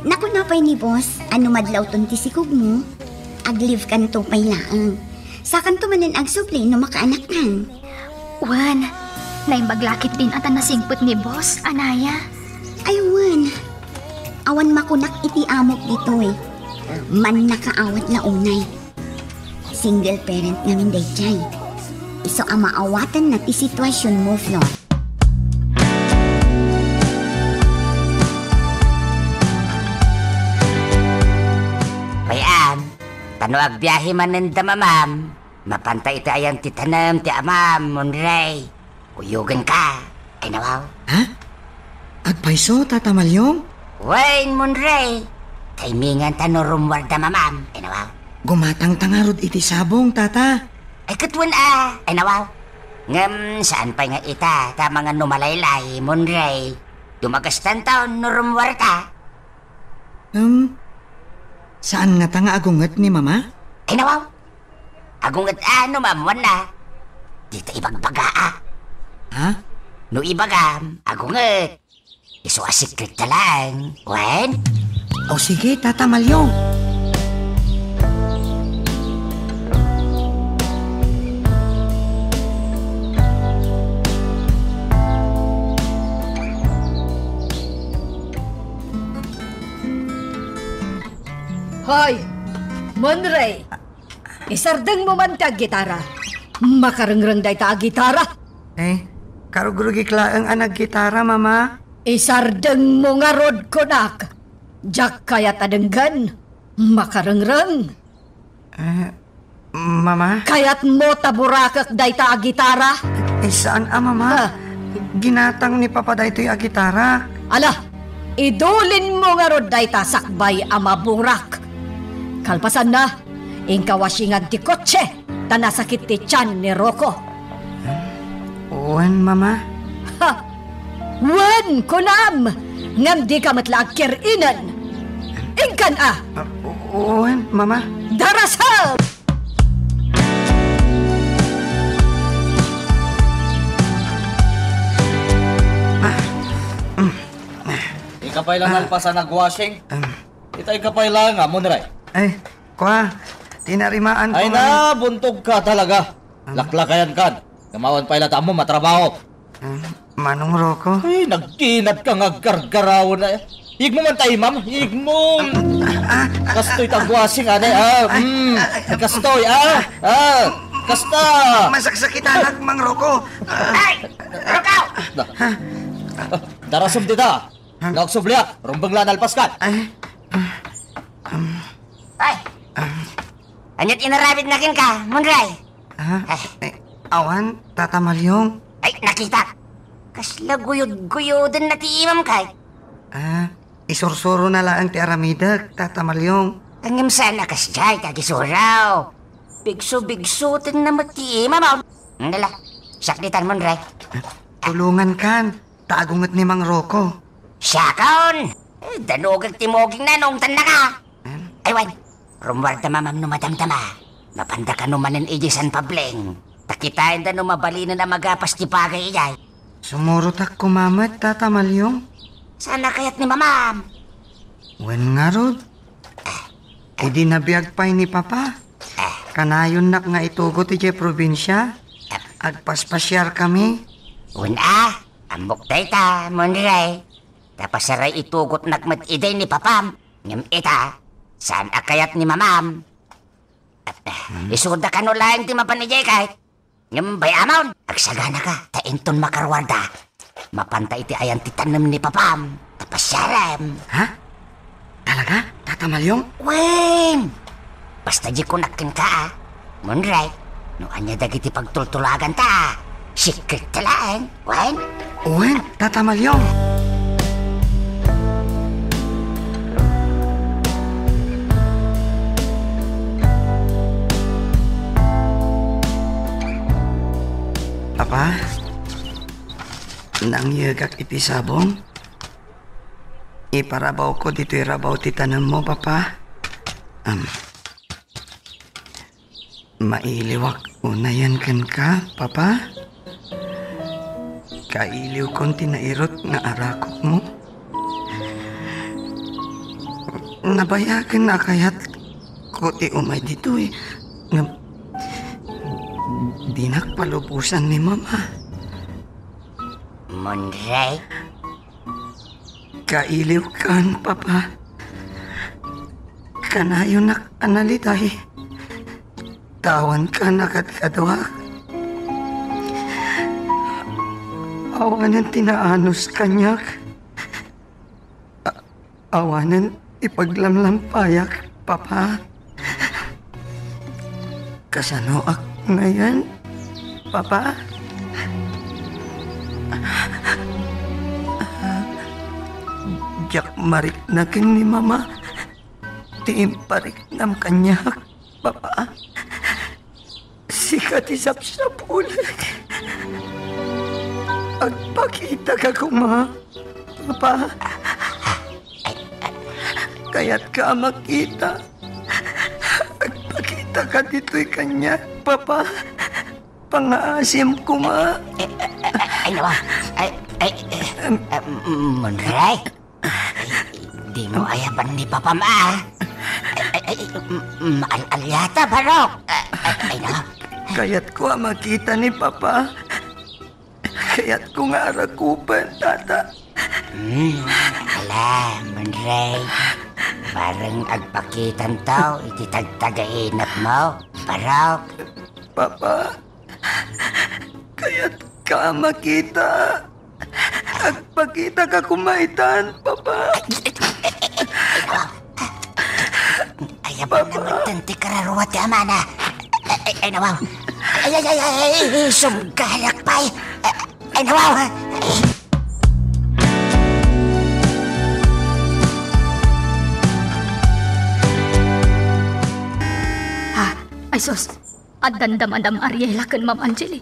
Nakuna pay ni boss a no madlawton ti sikogmo, ag-leave kanto pay laeng. Sakanto manen agsubli no makaanaktan. Wen, naimbag la ketdin a ta nasingpet ni boss, Anaya. Ay, wen. Awan makunak iti amok ditoy. Mannakaawat la unay. Single parent ngamin daydiay. Isu a maawatanna ti situasionmo, Flor. Pay-am, ta no agbiahe manen da mamam, mapanta iti ayan ti tanem ti amam, Monray. Kuyogenka, ay nawaw. Ha? Agpayso, Tata Malyong? Wen, Monray. Timingan ta no rummuarda mamam, ay nawaw. Gumatangta ngarud iti sabong, Tata. Ay, ket wen a, ay nawaw. Ngem saan pay nga ita, ta mangan no malaylay, Monray. Dumagastanton no rummuarta. Em, saan ngata nga agunget ni Mama? Ay, nawaw. Agunget a no maammuanna. Dita ibagbaga a. Ha? No ibagam, agunget. Isu a secret na lang. Wen? O sige, Tata Malyong. Ay, Monrey, isardengmo man ti aggitara. Makarengreng dayta a gitara. Eh, karugrugik laeng a naggitara, Mama. Isardengmo ngarud kunak. Diak kayat a denggen. Makarengreng. Eh, Mama? Kayatmo ta burakek dayta a gitara? Eh, saan a, Mama? Ah. Ginatang ni Papa daytoy a gitara. Ala, idulinmo ngarud dayta sakbay a maburak. Kalpasanna, inka washingan ti kotse, ta nasakit ti tian ni Rocco. Wen, Mama. Ha! Wen, kunam! Ngem dika met la agkir-inen. Inkan a! Ah, wen, Mama. Darasem! Ah, mm. Ika pay la Ah. nalpas a nagwashing? Um. Ita ika pay la nga, Monrey. Ay, Kua, tinarimaan ko Ay nga na, buntog ka talaga. Ano? Laklakayan kan. Kamawan pay la ta ammo matrabaho. Ah, Manong Rocco? Ay, nagkinat ka nga gargaraw na. Igmo man tayo, ma'am. Igmo. Ah, ah, ah, Kastoy ah, tagwasing, anay, ah, ah, mm. ah, ah, Kastoy, ah, ah, kasta. Masaksakitan ak, Mang Rocco. Ah. Ay! Rocco! Da. Ah, darasem dita. Ah. Nagsubli ak. Rumbeng la nalpas kan. Ay. Ah, um. Ay! Ah. Ania't inaramidna kenka, Monrey? Ah, Ay. eh, awan, Tata Malyong. Ay, nakitak. Kasla guyod-guyodenna ti imam kay. Ah, isursurona laeng ti aramidek, Tata Malyong. Ngem saan a kasdiay ti agisuro. Bigso-bigsotenna met ti imam. Nala, sakditan, Monrey. Tulongan kan. Tago met ni Mang Rocco. Siakon! Eh, danugek ti mugingna no ungtannaka. Hmm? Ay, wen, rummuarda mamam no madamdama. Mapanda kano manen idiay San Pabling. Ta kitaenda no mabalinen a magapas ti bagay idiay. Sumurotak koma met, Tata Malyong. Saan a kayat ni mamam? Wen ngarud. Idi nabiag pay ni Papa, Ah. kanayonnak nga itugot idiay probinsia. Ah. Agpaspasiarkami. Wen a, Ammok dayta, Monrey. Ta pasaray itugotnak met idi ni papam. Ngem ita, saan a kayat ni mamam. At, eh, Hmm? isuda kano laeng ti mapan idiay kay. Ngem bay-amon, agsaganaka, ta inton makaruarda, mapanta iti ayan ti tanem ni papam, ta pasiarem. Ha? Talaga, Tata Malyong? Wen! Basta di kunak kenka, a. Monrey, no ania dagiti pagtultulaganta, a. Secret ta laeng, wen? Wen, Tata Malyong. Papa, nangyegak iti sabong. Iparabawko ditoy rabaw ti tanemmo, Papa. Am, mailiwak unayen kenka, Papa. Kailiwkon ti nairut nga arakupmo. Nabayagen a kayatko ti umay ditoy, ngem dinak palubosan ni Mama. Monrey? Kailiwkan, Papa. Kanayonak a naliday. Tawanka a kadkaduak. Awanen ti naanus kaniak. A-, awanen ti paglamlampayak, Papa. Kasanoak ngayen, Papa? Diak marikna ken ni Mama ti impariknam kaniak, Papa. Sika ti sapsapulek. Agpakitaka koma, Papa. Kayatka a makita. Agpakitaka ditoy kaniak, Papa. Pangaasim koma. Eh, eh, eh, ay, nawa. Ay, ay, eh, Em. eh, mm, Monrey? Ay, dimo ayaban ni Papam, a. Ay, ay, ay, mm, mm, al-, alyata, Barok. Ay, ay, ay, nawa. Kayatko a makita ni Papa. Kayatko nga arakupen, Tata. Hmm, ala, Monrey. Parang agpakitanto iti tagtagainepmo, Barok. Papa, kayatka a makita. Agpakitaka koma itan, Papa. Ay, ay, ay, ay, ay, nawa. Ay, abang Papa. Naman ti kararua ti amana. Ay, ay, ay, nawa. Ay, ay, ay, ay, ay, sunggarak pay. Ay, ay, nawa. Ay. Ha? Ay, sus. Addan da Madam Ariela ken Ma'am Angeli.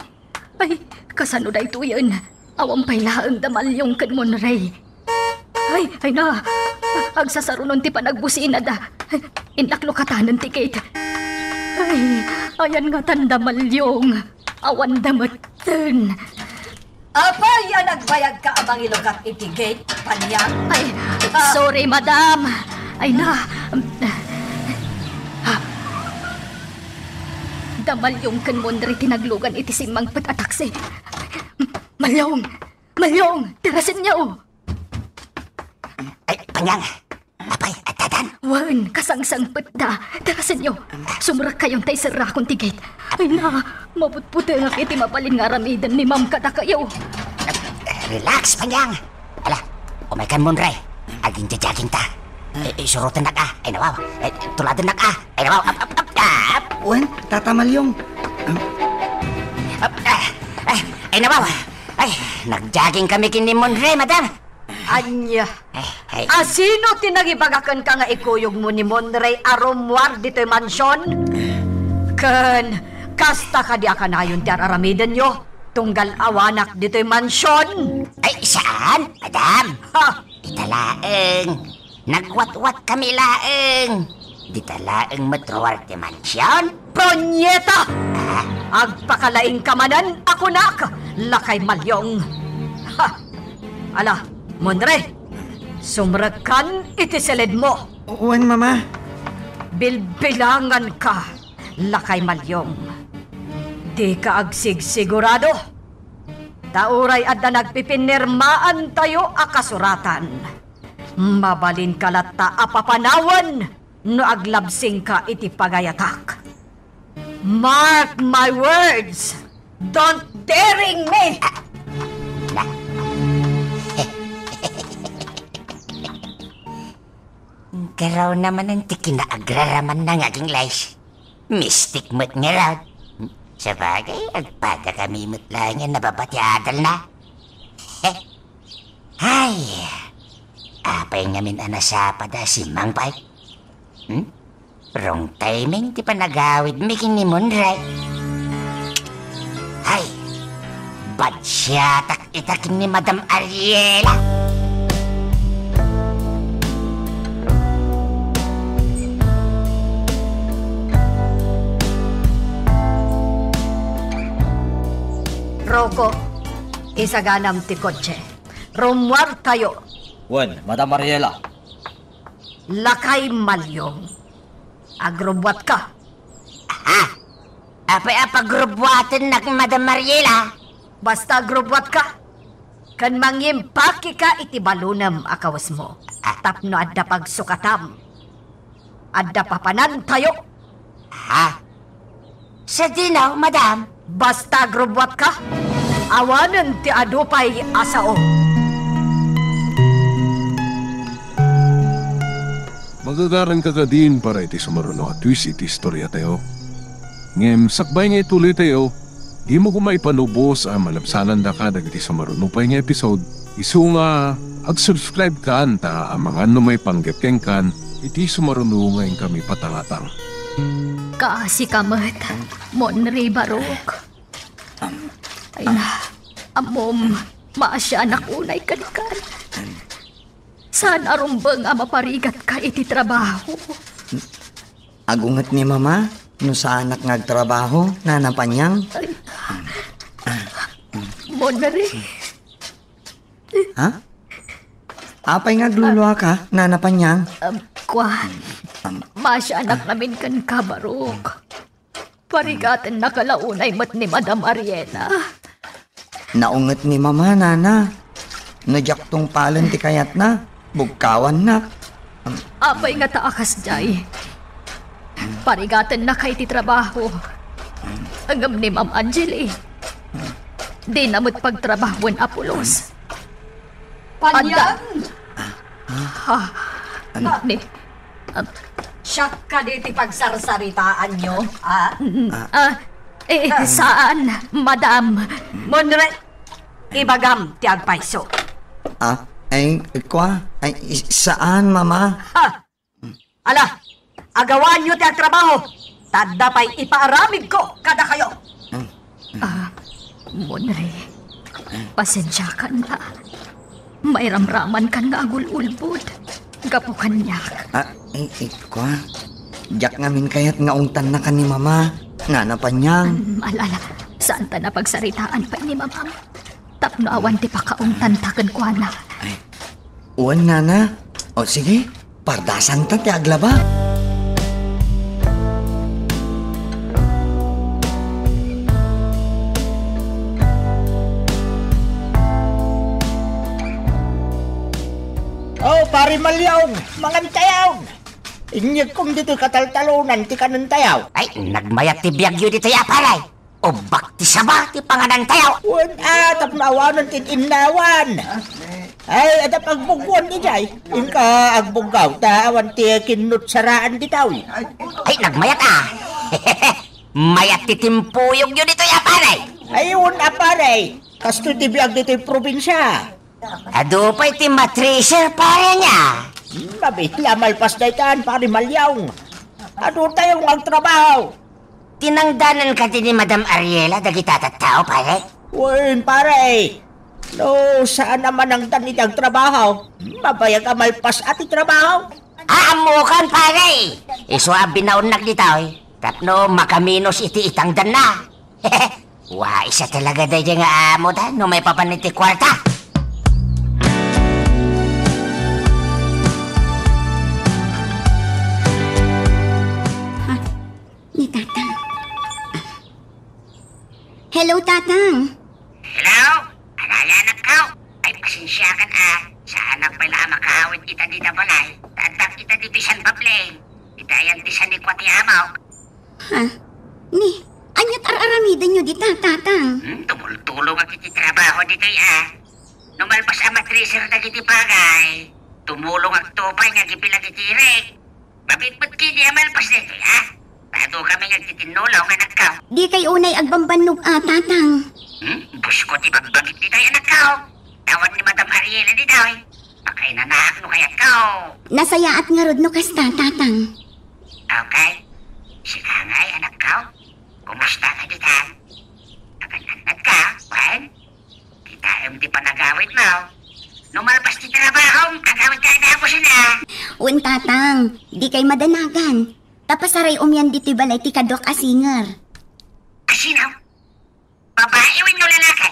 Ay, kasano daytoyen? Awan pay laeng da Malyong ken Monray. Ay, ay na. Agsasarunon ti panagbusinada. Innak lukatanen ti gate. Ay, ayan ngatan da Malyong. Awan da metten. Apay a nagbayagka a mangilukat iti gate, Panyang? Ay, ah, sorry, madam. Ay na. Da Malyong ken Monray ti naglugan iti simmangpet a taksi. Malyong! Malyong! Tarasenyo! Ay, Panyang! Apay, addadan? Wen, kasangsangpetda. Tarasenyo. Sumrekkayon ta iserrakon ti gate. Ay na, maputputengak iti mabalin nga aramiden ni Ma'am kadakayo. Relax, Panyang. Ala, umaykan, Monray. Aginjajagingta. Eh, isurotennak a. Ay, nawaw. Eh, tuladennak a. Ay, nawaw. Ap, ap, ap, ap. Wen, Tata Malyong. Ap, ah, ah, ay, nawaw. Ay, nagjaging kami ken ni Monray, madam. Ania? Ay, ay. Asino ti nangibaga kenka nga ikuyogmo ni Monray a rummuar ditoy mansion? Ken kasta kadi a kanayon ti ar-aramidenyo tunggal awanak ditoy mansion? Ay, saan, madam. Ha? Ita laeng. Nagwatwat kami laeng. Dita laeng met ruar ti mansion? Punyeta! Ah? Agpakalaingka manen a kunak, lakay Malyong. Ha! Ala, Monray, sumrekkan iti siledmo. Wen, Mama. Bilbilanganka, lakay Malyong. Dika agsigsigurado. Ta uray adda nagpipinirmaantayo a kasuratan, mabalinka latta a papanawen no aglabsingka iti pagayatak. Mark my words! Don't daring me! Garaw naman ti kinaagraramanna nga aging lays. Mistik met ngarud. Sabagay, agpada kami met laeng a nababa ti adalna. Ay, apay ngamin a nasapada a simmangpet? Hmm? Wrong timing ti panagawidmi ken ni Monray. Ay, badsiatak ita ken ni Madam Ariela. Rocco, isaganam ti kotse. Rummuartayo. Wen, Madam Ariela. Lakay Malyong. Agrubbuatka. Ha? Apay a pagrubbuatennak, Madam Ariela? Basta agrubbuatka. Ken mangimpakika iti balonem a kawesmo. Ah. Tapno adda pagsukatam. Adda papanantayo. Ha? Sadino, madam? Basta agrubbuatka, awanen ti adu pay a sao. Magagaranka kadin para iti sumaruno a twist iti istoriatayo. Ngem sakbay nga ituloytayo, dimo koma ipalubos a malabsanandaka dagiti sumaruno pay nga episode. Isu nga, ag-subscribe kan ta amangan no maipanggep kenkan iti sumaruno nga inkami patangatang. Kaasika met, Monray Barok. Ay na, ammom, maasianak unay kenka. Saan a rumbeng a maparigatka iti trabaho. Agunget ni Mama no saanak nga agtrabaho, Nana Panyang. Ay. Monray. Ha? Apay nga agluluaka, Nana Panyang? Um, kua. Um, maasianak ngamin kenka, Barok. Parigatennaka la unay met ni Madam Ariela. Naunget ni Mama, Nana. No diak tungpalen ti kayatna, bugkawannak. Apay ngata a kasdiay? Parigatennaka iti trabaho. Ngem ni Ma'am Angeli, dina met pagtrabahoen a pulos. Panian! Ha? Ni, ah, Siak kadi ti pagsarsaritaanyo, ha? Mm, ah, eh, saan, madam. Monre, ibagam ti agpayso. Ah, ay, kua? Ay, saan, mama. Ha? Ala, agawanyo ti agtrabaho. Ta adda pay ipaaramidko kadakayo. Ah, Monre, pasensiakan ta. Mairamramankan nga agul-ulbod gapu kaniak. Ah, eh, eh, kua? Diak ngamin kayat nga ungtannaka ni Mama. Nana Panyang. Mm, ala, ala. Saan ta napagsaritaan pay ni Mamam? Tapno awan ti pakaungtanta kenkuana. Ay, wen, Nana. O, sige. Pardasanta ti aglaba. Oh, Pare Malyong, mangantayaw. Inyegkom ditoy kataltalonan ti kanentayaw. Ay, nagmayat ti biagyo ditoy, a, pare. Ubbak ti saba ti panganantayaw. Wen, a, tapno awanen ti innawan. Ay, adda pagbuggoan idiay. Inka agbuggaw, ta awan ti kinnutsaraan ditoy. Ay, nagmayat, a. Mayat ti timpuyogyo ditoy, a, pare. Ay, wen, a, pare. Kastoy ti biag ditoy probinsia. Adu pay ti matriser, pare, nia. Hmm, mabiit la malpas daytan, Pare Malyong. Adu tayo nga agtrabaho. Tinangdanan kadi ni Madam Ariela dagita tattao, pare? Wen, pare. No, saan a manangdan iti agtrabaho? Mabayag a malpas a ti trabaho? Aammokan, pare. Isu a binaonnak ditoy tapno makaminos iti itangdanna. Wa, isa talaga daydiay nga amo ta no maipapan iti kuarta. Ha? Ni Tatang. Hello, Tatang. Hello? Anay, anakko? Ay, pasensiakan, a. Saanak pay la a makaawid ita dita balay. Ta addak ita ditoy San Pablo. Ita ayan ti sanikua ti amok. Ha? Ni, aniat ar-aramidenyo dita, Tatang? Hmm, tumultulongak iti trabaho ditoy, a. No malpas a matriser dagiti bagay, tumulongakto pay nga agipilag iti irik. Mabitbit kadi a malpas daytoy, a? Ta adu kami nga agtitinnulong, anakko. Dikay unay agbambannog a, Tatang. Hmm? Busko ti bagbagik ditoy, anakko. Awan ni Madam Ariela ditoy. Pakainanaak no kayatko. Nasayaat ngarud no kasta, Tatang. Okay. Sika ngay, anakko. Kumusta ka ditan? Agan-annadka, wen? Kitaem ti panagawidmo. No malpas ti trabahom, agawidka a dagus, a. Wen, Tatang, dikay madanagan. Ta pasaray-om yan ditoy balay ti kaduak a singer. A sino? Babai wenno lalaki?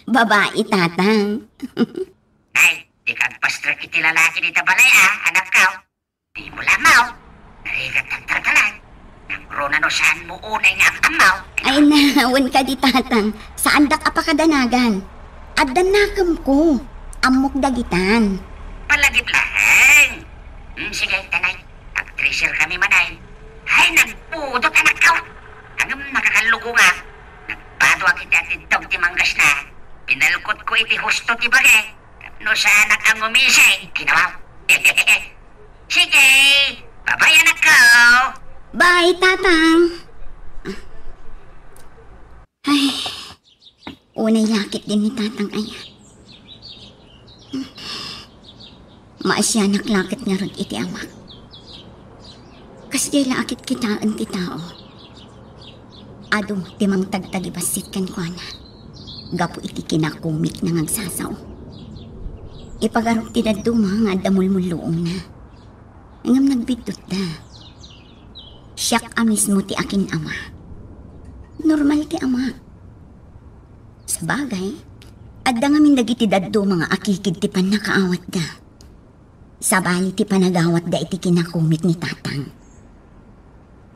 Babai, Tatang. Nay, dika agpastrek iti lalaki dita balay, a, anakko. Dimo la ammo. Narigat agtaltalay. Nangruna no saanmo unay nga am-ammo. Ay, na, wen kadi, Tatang. Saandak a pakadanagan. Adda nakemko. Ammok dagitan. Palagip laeng. Hmm, sige, tanay. Agtriser kami manay. Ay, nagpudot, anakko. Ngem nakakalluko nga. Nagpaduak iti atiddog ti manggasna. Pinalkotko iti husto ti bagi. No saanak a ngumisi, kinawaw. Sige, bye-bye, anakko. Bye, Tatang. Ay, unay lakit din ni Tatang aya. Maasianak lakit ngarud iti amak. Kasdiay la a kitkitaen ti tao. Adu ti mangtagtagibassit kenkuana gapu iti kinakomikna nga agsasao. Ipagarok ti dadduma nga adda mulmulluongna. Ngem nagbiddutda. Siak a mismo ti akin-ama. Normal ti ama. Sabagay, adda ngamin dagiti dadduma nga akikid ti pannakaawatda. Sabali ti panagawatda iti kinakomik ni Tatang.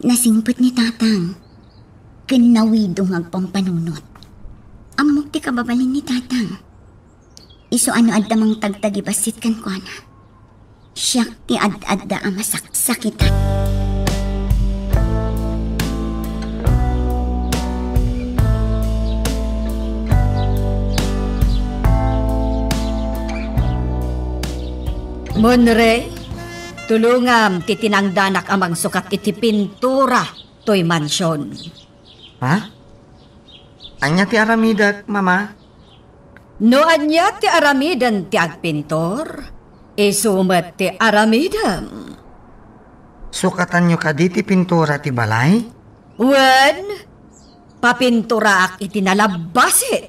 Nasingpet ni Tatang. Ken nawido nga agpampanunot. Ammok ti kababalin ni Tatang. Isu a no adda mangtagtagibassit kenkuana. Siak ti ad-adda a masaksakitan. Monre, tulongam ti tinangdanak a mangsukat iti pintura toy mansion. Ha? Ania ti aramidek, Mama? No ania ti aramiden ti agpintor, isu met ti aramidem. Sukatanyo kadi ti pintura ti balay? Wen, papinturaak iti nalabbasit.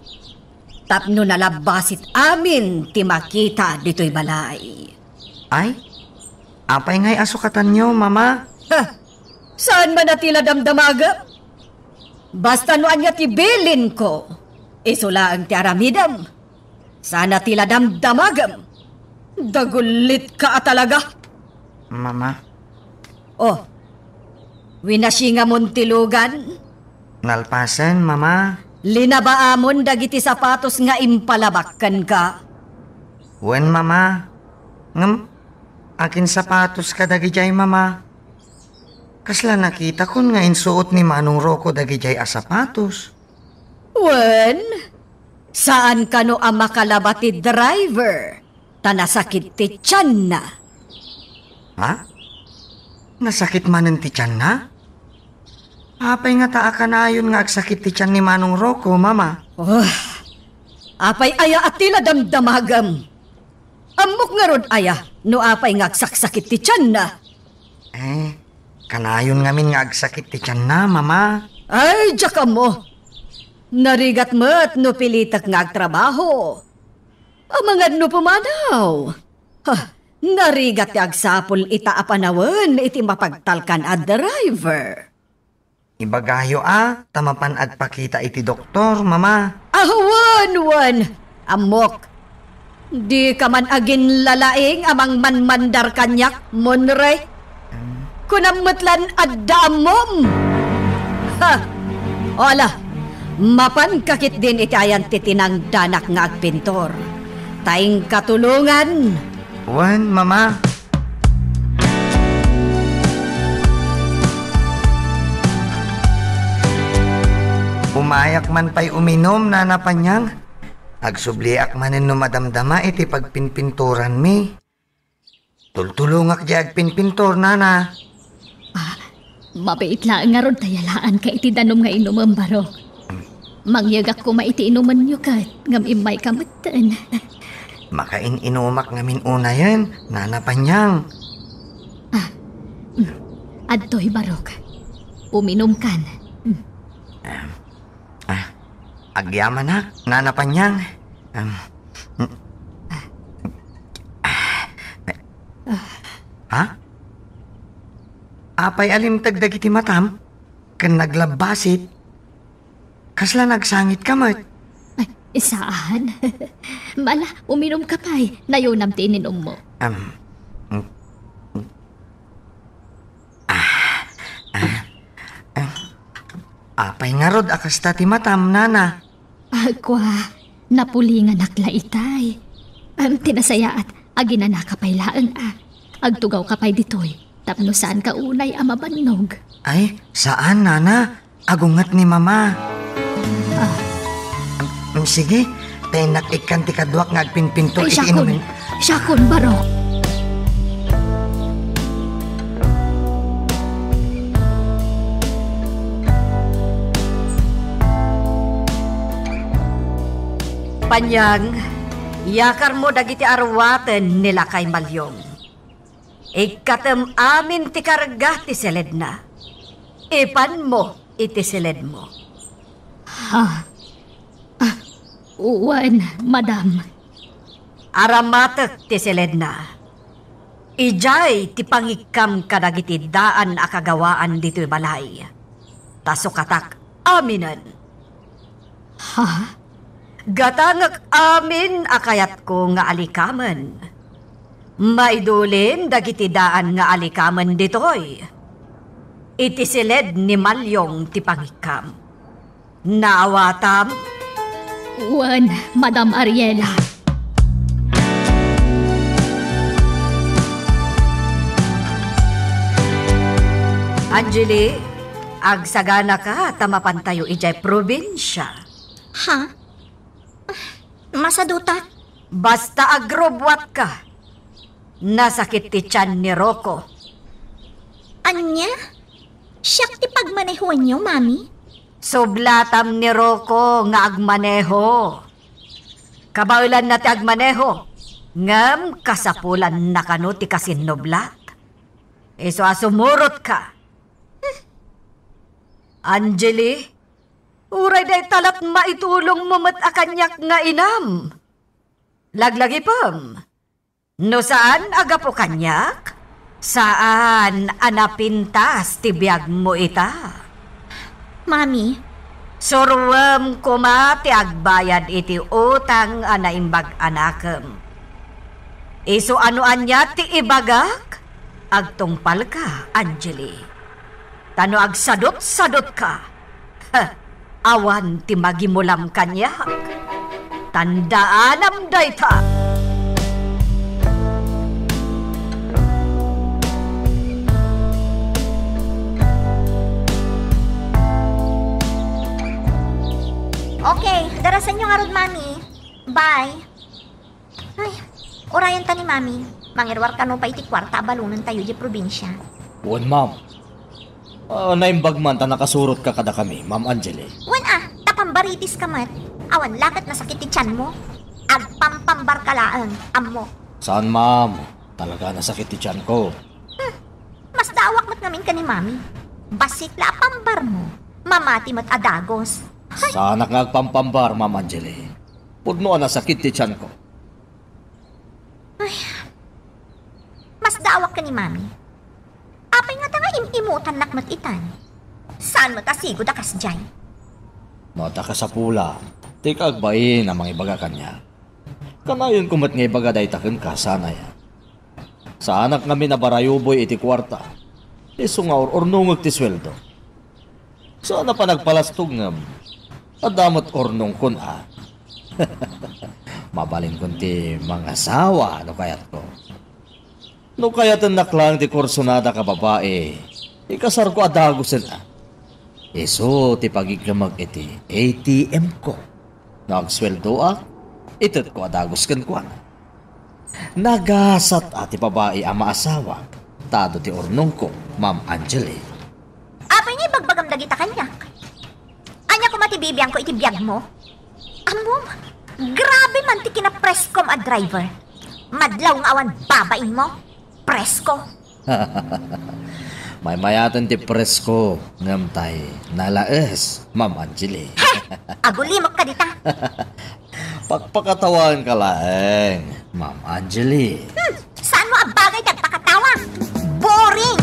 Tapno nalabbasit amin ti makita ditoy balay. Ay, apay ngay a sukatanyo, Mama? Ha! Saan man a ti la damdamagem? Basta no ania ti bilinko, isu laeng ti aramidem. Saan a ti la damdamagem? Dagulitka a talaga. Mama. Oh, winasingamon ti lugan? Nalpasen, Mama. Linabaamon dagiti sapatos nga impalabak kenka? Wen, Mama. Ngem, akin sapatos kadagidiay, Mama? Kasla nakitakon nga insuot ni Manong Rocco dagidiay a sapatos. Wen, saan kano a makalaba ti driver, ta nasakit ti tianna. Ha? Nasakit manen ti tianna? Apay ngata a kanayon nga agsakit ti tian ni Manong Rocco, Mama? Oh, apay aya a ti la damdamagem? Ammok ngarud aya no apay nga agsaksakit ti tianna? Eh, kanayon ngamin nga agsakit ti tianna, Mama. Ay, diak ammo. Narigat met no pilitek nga agtrabaho. Amangan no pumanaw. Ha, narigat ti agsapul ita a panawen iti mapagtalkan a driver. Ibagayo a, ta mapan agpakita iti doktor, Mama. Ah, wen, wen. Ammok. Dika man aginlalaing a mangmanmandar kaniak, Monre. Kunam met lan adda ammom. Ha! O ala, mapanka ketdin iti ayan ti tinangdanak nga agpintor. Ta inka tulongan. Wen, Mama. Umayak man pay uminum, Nana Panyang. Agsubliak manen no madamdama iti pagpinpinturanmi. Tultulongak diay agpinpintor, Nana. Ah, mabiit laeng ngarud ta yalaanka iti danum nga inumem, Barok. Mangyegak koma iti inumenyo ket, ngem immayka metten. Makain-inumak ngamin unayen, Nana Panyang. Ah, mm. Adtoy, Barok. Uminumkan. Mm. Ah, ah, agyamanak, Nana Panyang. Um, mm. Ah. Ha? Apay a limteg dagiti matam? Ken naglabbasit? Kasla nagsangitka met? Ay, saan? Ala, uminumka pay. Nayunam ti ininummo. Am, mm, mm. Ah, ah, ah. Apay ngarud a kasta ti matam, Nana? Ah, kua, napulinganak la itay. Am, ti nasayaat, aginanaka pay laeng a. Agtugawka pay ditoy, tapno saanka unay a mabannog. Ay, saan, Nana. Agunget ni Mama. Ah. Mm, sige, ta innak ikkan ti kaduak nga agpinpintor iti inumen. Siakon, Barok. Panyang, yakarmo dagiti aruaten ni Lakay Malyong. Ikkatem amin ti karga ti siledna. Ipanmo iti siledmo. Ha? Ah, wen, madam. Aramatek ti siledna. Idiay ti pangikkam kadagiti daan a kagawaan ditoy balay. Ta sukatak aminen. Ha? Gatangek amin a kayatko nga alikamen. Maidulin dagiti daan nga alikamen ditoy. Iti siled ni Malyong ti pangikkam. Naawatam? Wen, Madam Ariela. Angeli, agsaganaka ta mapantayo idiay probinsia. Ha? Masadutak? Basta agrubbuatka. Nasakit ti tian ni Rocco. Ania? Siak ti pagmanehoanyo, Mami? Sublatam ni Rocco nga agmaneho. Kabaelanna ti agmaneho, ngem kasapulanna kano ti kasinnublat. Isu a sumurotka. Angeli, uray dayta lat maitulongmo met a kaniak nga inam. Laglagipem, no saan a gapu kaniak, saan a napintas ti biagmo ita. Mami. Suroem koma ti agbayad iti utang a naimbag a nakem. Isu a no ania ti ibagak, agtungpalka, Angeli. Ta no agsadutsadutka, ha, awan ti magimulam kaniak. Tandaanam dayta. Okay, darasanyo ngarud, Mami. Bye. Ay, urayenta ni Mami. Mangiruar kano pay iti kuarta a balonentayo idiay probinsia. Wen, ma'am. Ah, naimbag man ta nakasurotka kadakami, Ma'am Angeli. Wen a, ta pambaritiska met. Awan la ket nasakit ti tianmo. Agpampambarka laeng, ammok. Saan, ma'am. Talaga nasakit ti tianko. Hmm, masdaawak met ngamin ken ni Mami. Bassit la a pambarmo. Mamati met a dagus. Ay! Saanak nga agpampambar, Ma'am Angeli. Pudno a nasakit ti tianko. Ay, masdaawak ken ni Mami. Apay ngata nga im-imutannak met itan? Saan met a sigud a kasdiay? No adda kasapulam, dika agbain a mangibaga kaniak. Kanayonko met nga ibaga dayta kenka, saan aya? Saanak ngamin a barayuboy iti kuarta. Isu nga ur-urnongek ti sueldo. Saan a panagpalastog ngem adda met urnongkon a. Mabalinkon ti mangasawa no kayatko. No kayatennak laeng ti kursunada a babai, ikasarko a dagusen a. Isu ti pagiggemek iti A T M ko. No agsueldoak, itetko a dagus kenkuana. Nagasat a ti babai a maasawa, ta adu ti urnongko, Ma'am Angeli. Apay nga ibagbagam dagita kaniak? Ania koma ti bibiangko iti biagmo? Ammom, grabe man ti kinapreskom a driver. Madlaw nga awan babainmo, presko. Maymayaten ti presko, ngem tay nalaes, Ma'am Angeli. He! Agulimekka dita. Pakpakatawaenka laeng, Ma'am Angeli. Hmm, saan mo a bagay ti agpakatawa? Boring!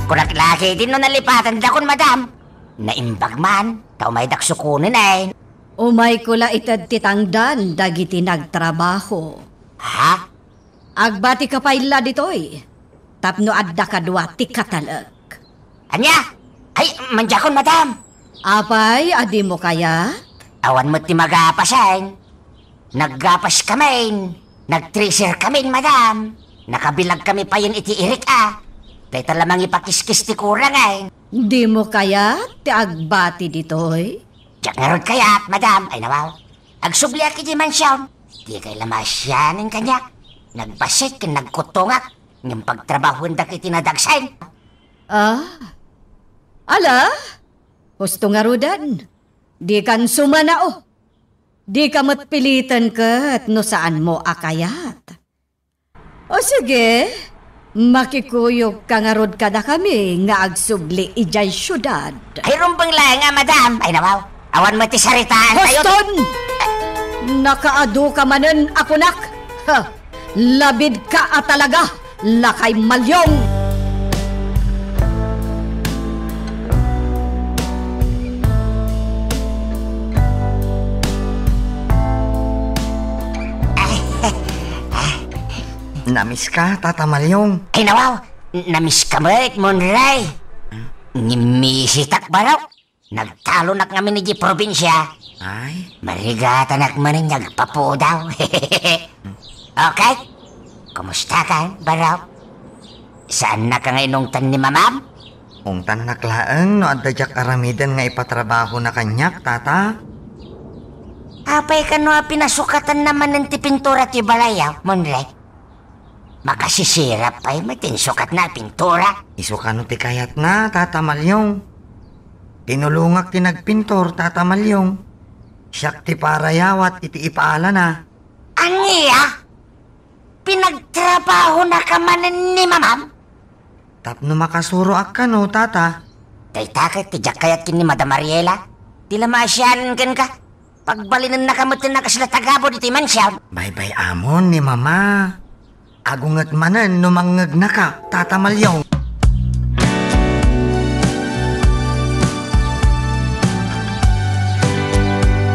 Kunak la ketdi no nalipatandakon, madam. Naimbag man, ta umaydak sukonen, ay. Umayko la ited ti tangdan dagiti nagtrabaho. Ha? Agbatika pay la ditoy, tapno adda kadua ti katalek. Ania? Ay, mandiakon, madam. Apay, a dimo kayat? Awan met ti magapasen. Naggapas kamin. Nagtreser kamin, madam. Nakabilag kami payen iti irik a. Dayta la mangipakiskis ti kurang, ay. Dimo kayat ti agbati ditoy? Diak ngarud kayat, madam. Ay, nawaw. Agsubliak iti mansion. Dikay la maasianen kaniak. Nagbassit ken nagkuttongak. Ngem pagtrabahoendak iti nadagsen. Ah? Ala? Husto ngaruden. Dikan sumanao. Dika met piliten ket no saanmo a kayat. O sige, makikuyogka ngarud kadakami nga agsubli idiay siudad. Ay, rumbeng laeng a, madam. Ay, nawaw. Awan met ti saritaantayo. Huston! Nakaadu ka manen a kunak. Ha, labidka a talaga, lakay Malyong. Namiss ka, Tata Malyong? Ay, nawaw. Namiss ka met, Monray. Ngimisitak, baro. Nagtalonak ngamin idiay probinsia. Ay, marigatanak manen nga agpapudaw. Okay? Kumusta ka, Barok? Saannaka nga inungtan ni Mamam? Ungtannak laeng no adda diak aramiden nga ipatrabahona kaniak, Tata. Apay kano a pinasukatanna manen ti pintura ti balayaw, Monre? Makasisirap pay met ti insukatna a pintura. Isu kano ti kayatna, Tata Malyong? Tinulongak ti nagpintor, Tata Malyong. Siak ti parayawat iti ipaalana. Ania? Pinagtrabahonaka manen ni Mamam? Tapno makasuroak kano, Tata. Dayta ket ti diak kayat ken ni Madam Ariela. Ti la maasianan kenka. Pagbalinennaka met ti nakasla tagabud iti mansion. Baybay-amon ni Mama. Agunget manen no mangngegnaka, Tata Malyong.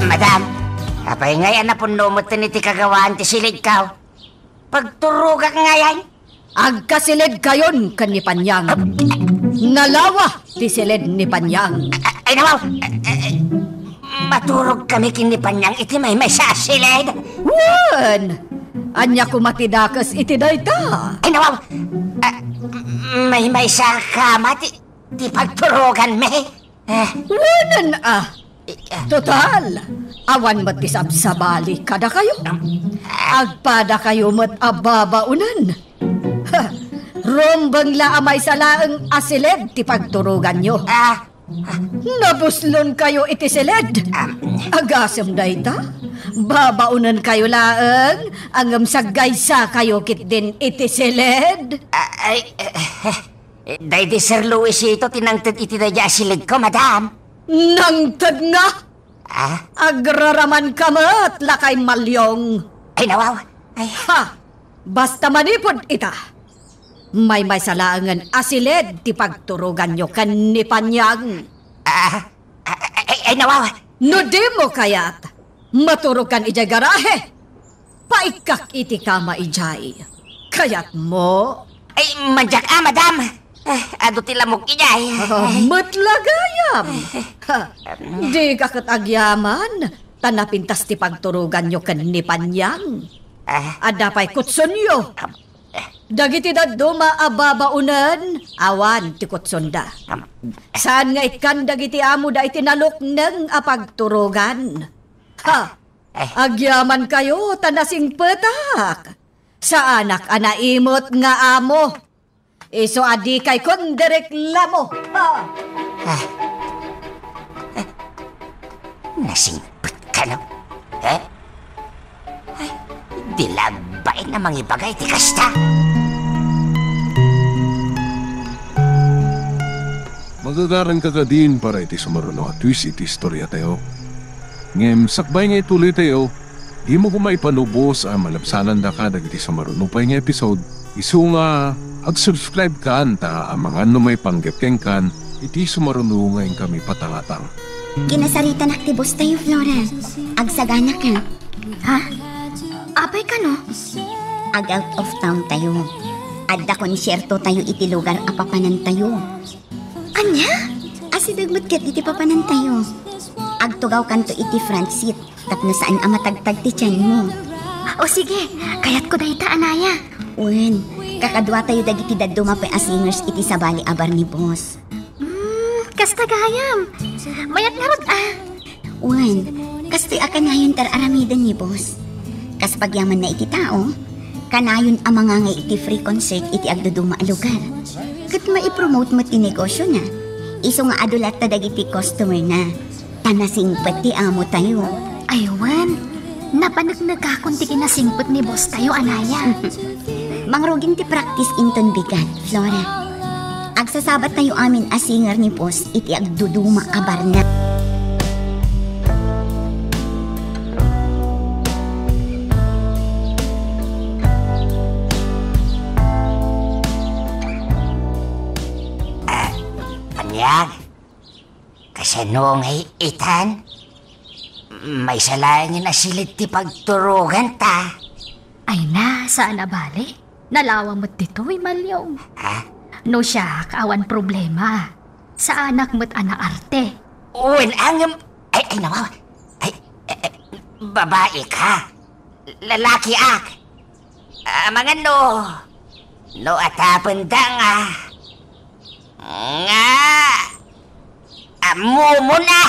Madam, apay ngay a napunno metten iti kagawaan ti silidko? Pagturogak ngayen. Agkasilidkayon ken ni Panyang. Nalawa ti silid ni Panyang. Ay, nawaw! Maturogkami ken ni Panyang iti maymaysa a silid. Wen! Ania koma ti dakes iti dayta? Ay, nawaw! Maymaysa a kama ti, ti pagturoganmi. Wenen a. Total, awan met ti sabsabali kadakayo. Agpadakayo met a babaonen. Ha, rumbeng la a maysa laeng a silid ti pagturoganyo. Nabuslonkayo iti silid. Agasem dayta, babaonenkayo laeng, ngem saggaysakayo ketdin iti silid. Ay, eh, daydi Sir Luisito ti nangted iti daydi a silidko, madam. Nangted nga? Ah? Agraramanka met, lakay Malyong. Ay, nawaw. Ay. Ha! Basta manipud ita, maymaysa laengen a silid ti pagturoganyo ken ni Panyang. Ah, ay, ay, ay, nawaw. No dimo kayat, maturogkan idiay garahe. Paikkak iti kama idiay. Kayatmo? Ay, madiak a, madam. Eh, adu ti lamok idiay. Ah, met la gayam. Ha, dika ket agyaman, ta napintas ti pagturoganyo ken ni Panyang. Ah. Adda pay kutsonyo. Dagiti dadduma a babaonen, awan ti kutsonda. Saan nga ikkan dagiti amoda iti nalukneng a pagturogan. Ha! Eh. Agyamankayo ta nasingpetak. Saanak a naimut nga amo. Isu a dikay kundireklamo. Ha! Ah. Eh, nasingpet kano? Eh? Ay, di la agbain a mangibaga iti kasta. Magagaranka kadin para iti sumaruno a twist iti istoriatayo. Ngem sakbay nga ituloytayo, dimo koma ipano, boss, a malabsanandaka dagiti sumaruno pay nga episode. Isu nga ag-subscribe kan ta amangan no maipanggep kenkan iti sumaruno nga inkami patangatang. Kinasaritanak ti boss tayo, Flora. Agsagana ka. Ha? Apay kano? Ag-out of town tayo. Adda konsierto tayo iti lugar a papanan tayo. Ania? Asideg met ket iti papanantayo. Agtugawkanto iti front seat tapno saan a matagtag ti tianmo. O sige, kayatko dayta, anaya. Wen, kakaduatayo dagiti dadduma pay a singers iti sabali a bar ni boss. Hmm, kasta gayam. Mayat ngarud, ah. Wen, kastoy a kanayon ti ar-aramiden ni boss. Kas pagyamanna iti tao, kanayon a mangangay iti free concert iti agduduma a lugar. Ket maipromote met ti negosiona. Isu nga adu latta dagiti customerna. Ta nasingpet ti amotayo. Ay, wen, napaneknekakon ti kinasingpet ni boss tayo, anaya. Mangrugin ti practice inton bigat, Flora. Agsasabat tayo amin a singer ni boss iti agduduma a barna. Ah, Panyang, kasano ngay itan? Maysa laengen a silid ti pagturoganta. Ay na, saan a bale. Nalawa met ditoy, Malyong. Ha? No siak, awan problema. Saanak met a naarte. Wen, angem. Ay, ay, nawaw. Ay, Babaika? Lalakiak? Amangan no, no atapenda nga, nga ammomona.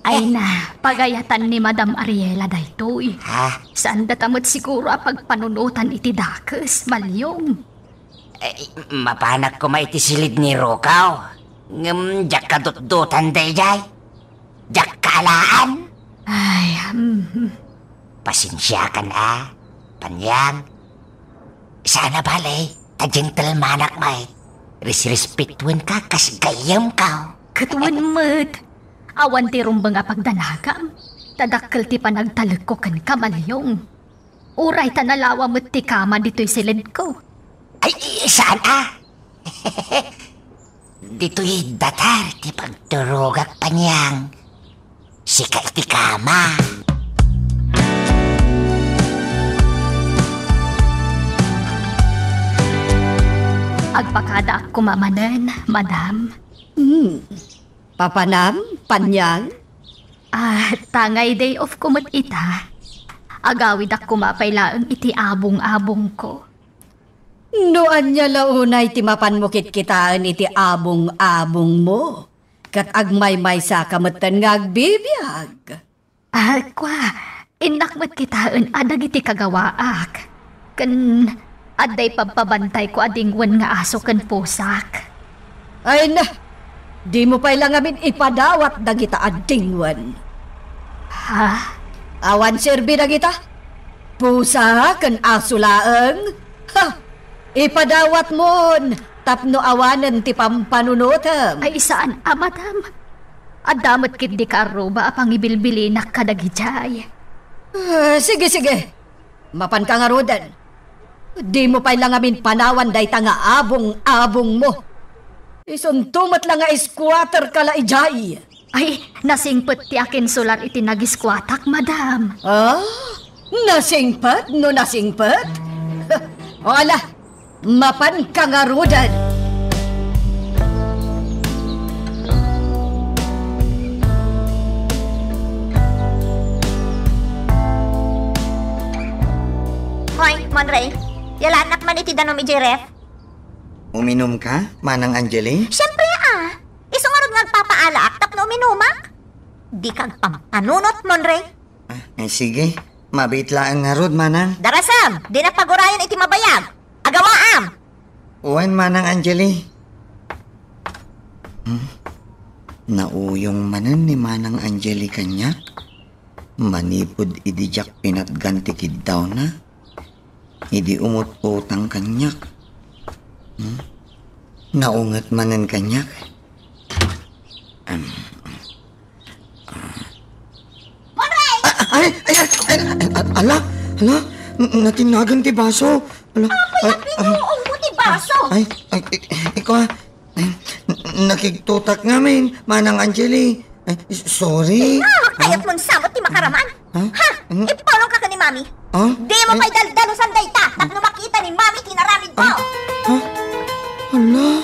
Ay na, pagayatan ni Madam Ariela daytoy. Ha? Saan data met siguro a pagpanunotan iti dakes, Malyong? Eh, mapanak koma iti silid ni Rokaw. Ngem diak kadutdotan daydiay. Diak kaalaan. Ay, hmm. Pasensiakan a, Panyang. Saan a bale, ta gentlemanak met. Resrespetuenka kas gayyemko. Ket wen met, awan ti rumbeng a pagdanagam, ta dakkel ti panagtalekko kenka, Malyong. Uray ta nalawa met ti kama ditoy siledko. Ay, i-, saan a? Ditoy datar ti pagturogak, Panyang. Sika iti kama. Agpakadaak koma manen, Madam. Hmm. Papanam, Panyang? Ah, tangay day off ko met ita. Agawidak koma pay laeng iti abong-abongko. No ania la unay ti mapanmo kitkitaen iti abong-abongmo, ket agmaymaysa ka metten nga agbibiag. Ah, kwa, innak met kitaen a dagiti kagawaak. Ken adday pabpabantayko a dingwen nga aso ken pusak. Ay na, dimo pay la ngamin ipadawat dagita a dingwen. Ha? Awan serbi dagita? Pusa ken aso laeng? Ha! Ipadawatmon tapno awanen ti pampanunotem. Ay, saan a, madam. Adda met ketdi kaarruba a pangibilbilinak kadagidiay. Ah, sige, sige. Mapanka ngaruden. Dimo pay la ngamin panawan dayta nga abong-abongmo. Isunto met la nga squatter ka la idiay. Ay, nasingpet ti akinsular iti nagiskuatak, madam. Ah? Nasingpet no nasingpet? O ala, mapanka ngaruden. Hoy, Monray, yalaannak man iti danum idiay ref? Uminumka, Manang Angeli? Siempre a! Isu ngarud nga agpapaalaak tapno uminumak. Dika agpampanunot, Monray. Ah, eh, sige. Mabiit laeng ngarud, Manang. Darasem, dinak pagurayen iti mabayag. Agawaam! Wen, Manang Angeli. Hmm? Nauyong manen ni Manang Angeli kaniak? Manipud idi diak pinatgan ti kiddawna, idi umut-utang kaniak. Hmm? Naunget manen kaniak. Am, ah. Monray! Ah, ay, ay, ay, ay, ay, ala, ala, n-, natinnagan ti baso. Ala, apay, ay, apay, ah. Binuong mo ti baso? Ay, ay, ay, ikaw, ah. Ay, n-, nakigtutak ngamin, Manang Angeli. Ay, s-, sorry. Ah, kayat mon samot ti makaraman? Ha? Ha? Hmm? Ipulong ka ken ni Mami. Ha? Di mo pay daldalusan dayta, tapno makita ni Mami ti inaramid mo. Ay, ha? Hala,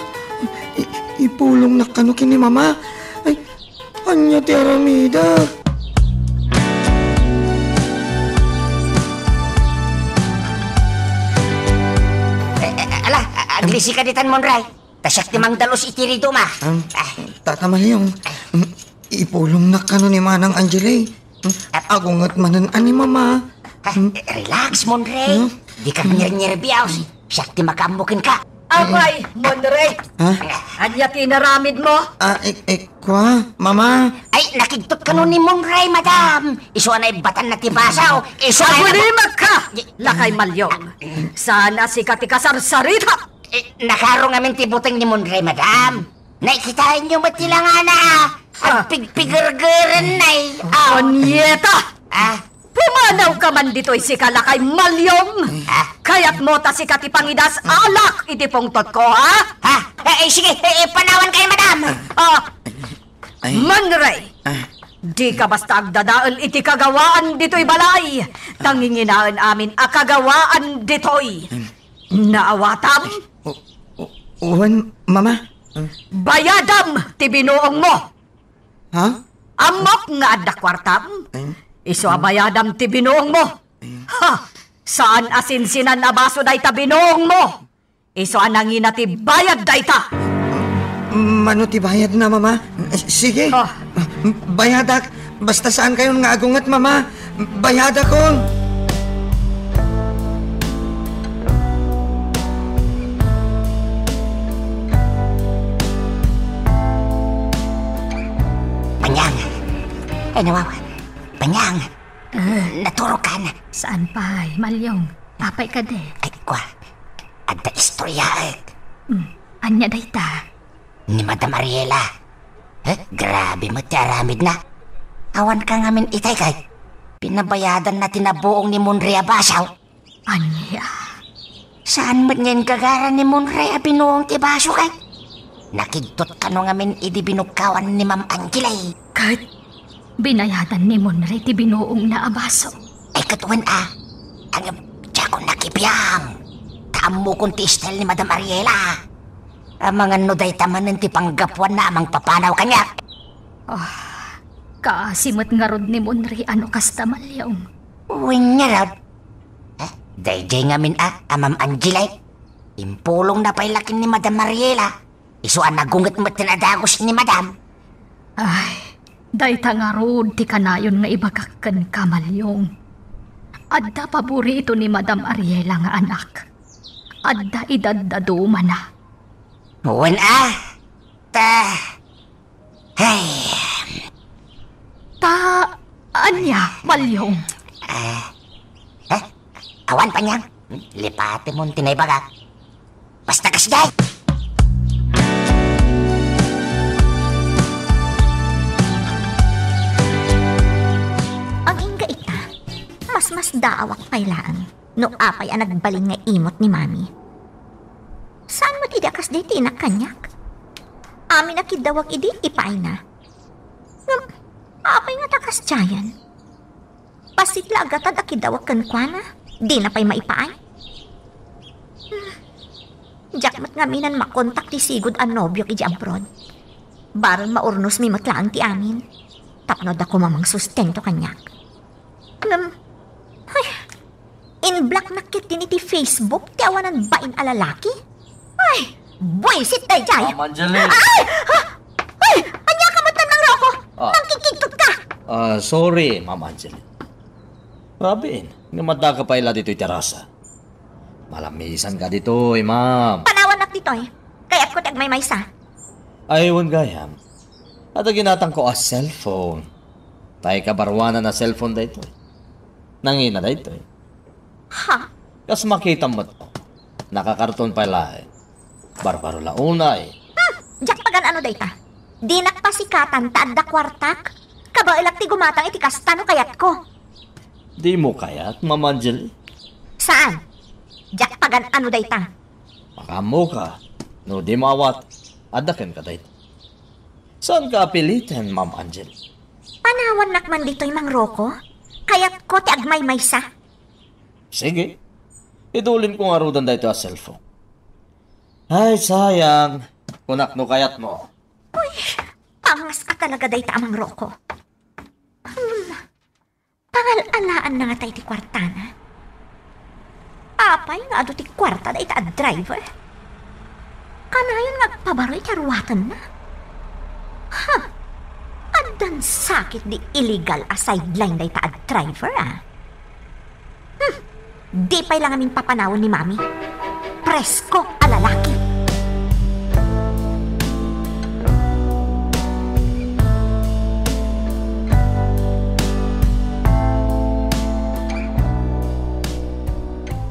i-, ipulongnak kano ken ni Mama. Ay, ania ti aramida? Eh, eh, ala, a-, aglisi ka ditan, Monray. Ta siak ti mangdalus iti riduma. Ah, ah. Tata Malyong, mm, ipulongnak kano ni Manang Angeli. Mm, agunget manen a ni Mama. Ah, mm. Eh, relax, Monray. Hmm? Dika nernerbiaw. Siak ti makaammo kenka. Apay, Monray. Ha? Ania ti inaramid mo? Ah, ik-, ik-, kwa, Mama. Ay, nakigtot kano ni Monray, madam. Isu a naibbatanna ti baso. Isu a... Agulimek ka, lakay Malyong. Saan a sika ti kasarsarita. Eh, nakaro ngamin ti buteng ni Monray, madam. Nakitaenyo met ti langana, ah. Ah. Agpigpigergeren, nay. Ah. Punyeta! Ah. Pumanaw ka man ditoy, sika lakay Malyong. Ah. Kayat mo ta sika ti pangidas alak iti pungtot ko, ha? Ha? Eh, eh, sige, eh, eh, panawan kayo, madam. Ah. Ay. Monray, ah. Di ka basta agdadael iti kagawaan ditoy balay. Tanginginaen amin a kagawaan ditoy. Hmm. Naawatam? O, o, wen, Mama. Bayadam ti binuong mo. Ha? Ammok nga adda kuartam. Ay. Isu a bayadam ti binuongmo. Ha! Saan a sinsinan a baso dayta binuongmo. Isu a nangina ti bayad dayta. Mano ti bayadna, Mama? Sige. Ah. Bayadak. Basta saankayon nga agunget, Mama. Bayadakon. Panyang. Ay, nawaw. Panyang. Ah. Naturog kan. Saan pay, Malyong? Apay kadi? Ay, kwa. Adda istoryaek. Hmm. Ania dayta? Ni Madam Ariela. Eh, grabe met ti aramidna. Awan ka ngamin itay kay. Pinabayadanna ti nabuong ni Monre a baso. Ania? Saan met nga ingagara ni Monre a binuong ti baso kay? Nakigtot kano ngamin idi binugkawan ni Ma'am Angela, eh. Ket binayadan ni Monre ti binuongna a baso. Ay, ket wen a. Ngem diakon nakibiang. Ta ammokon ti style ni Madam Ariela. Amangan no dayta manen ti panggapuanna a mangpapanaw kaniak. Ah, kaasi met ngarud ni Monre a no kasta, Malyong. Wen ngarud. Eh, daydiay ngamin a, a Ma'am Angela. Impulongna pay la ken ni Madam Ariela. Isu a nagunget met ti nadagus ni Madam. Ay, dayta ngarud ti kanayon nga ibagak kenka, Malyong. Adda paborito ni Madam Ariela nga anak. Adda idadumana. Wen a. Ta. Ay. Ta, ania, Malyong? Eh, eh, awan, Panyang. Lipatemon ti naibagak. Basta kasdiay! Agingga ita, masmasdaawak pay laeng no apay a nagbalin nga imot ni Mami. Saan met idi a kasdiay ti inak kaniak? Amin a kiddawak idi ipaayna. Ngem, apay nga ta kasdiayen? Bassit la a gatad a kiddawak kenkuana, dina pay maipaay. Hmm. Diak met ngamin a makontak ti sigud a nobiok idiay abroad. Bareng maurnosmi met laeng ti amin. Tapno adda koma mangsustento kaniak. Ngem, ay, in-blocknak ketdin iti Facebook ti awanan bain a lalaki. Ay, buisit daydiay! Ma'am Angelique! Ay! Ha? Ay! Ania ka met, Manroko? Ah. Nangkikigtot ka! Ah, sorry, Ma'am Angelique. Rabiin, ngem addaka pay la ditoy terasa. Malamisan ka ditoy, ma'am. Panawannak ditoy. Kayatko ti agmaymaysa. Ay, wen gayam. Adda ginatangko a cellphone. Tay kabaruanan a cellphone daytoy. Nangina daytoy. Ha? Kas makitam met. Nakakarton pay laeng. Barbaro la unay. Hmm, diak pagan-ano dayta. Dinak pasikatan ta adda kuartak. Kabaelak ti gumatang iti kasta no kayatko. Dimo kayat, Ma'am Angelique? Saan? Diak pagan-ano dayta. Makaammoka. No dimo awat, adda kenka dayta. Saanka a piliten, Ma'am Angelique. Panawannak man ditoy, Manroko. Kayatko ti agmaymaysa. Sige. Idulinko ngaruden daytoy a cellphone. Ay, sayang. Kunak no kayatmo. Uy, pangas a talaga dayta a Manroko. Hmm. Pangal-alaanna ngata iti kuartana? Apay nga adu ti kuarta dayta a driver? Kanayon nga agpabaro iti aruatenna? Ha! Addan sakit di illegal a sideline dayta a driver, ah. Hmm. Di pay la ngamin papanawen ni Mami. Presko a lalaki.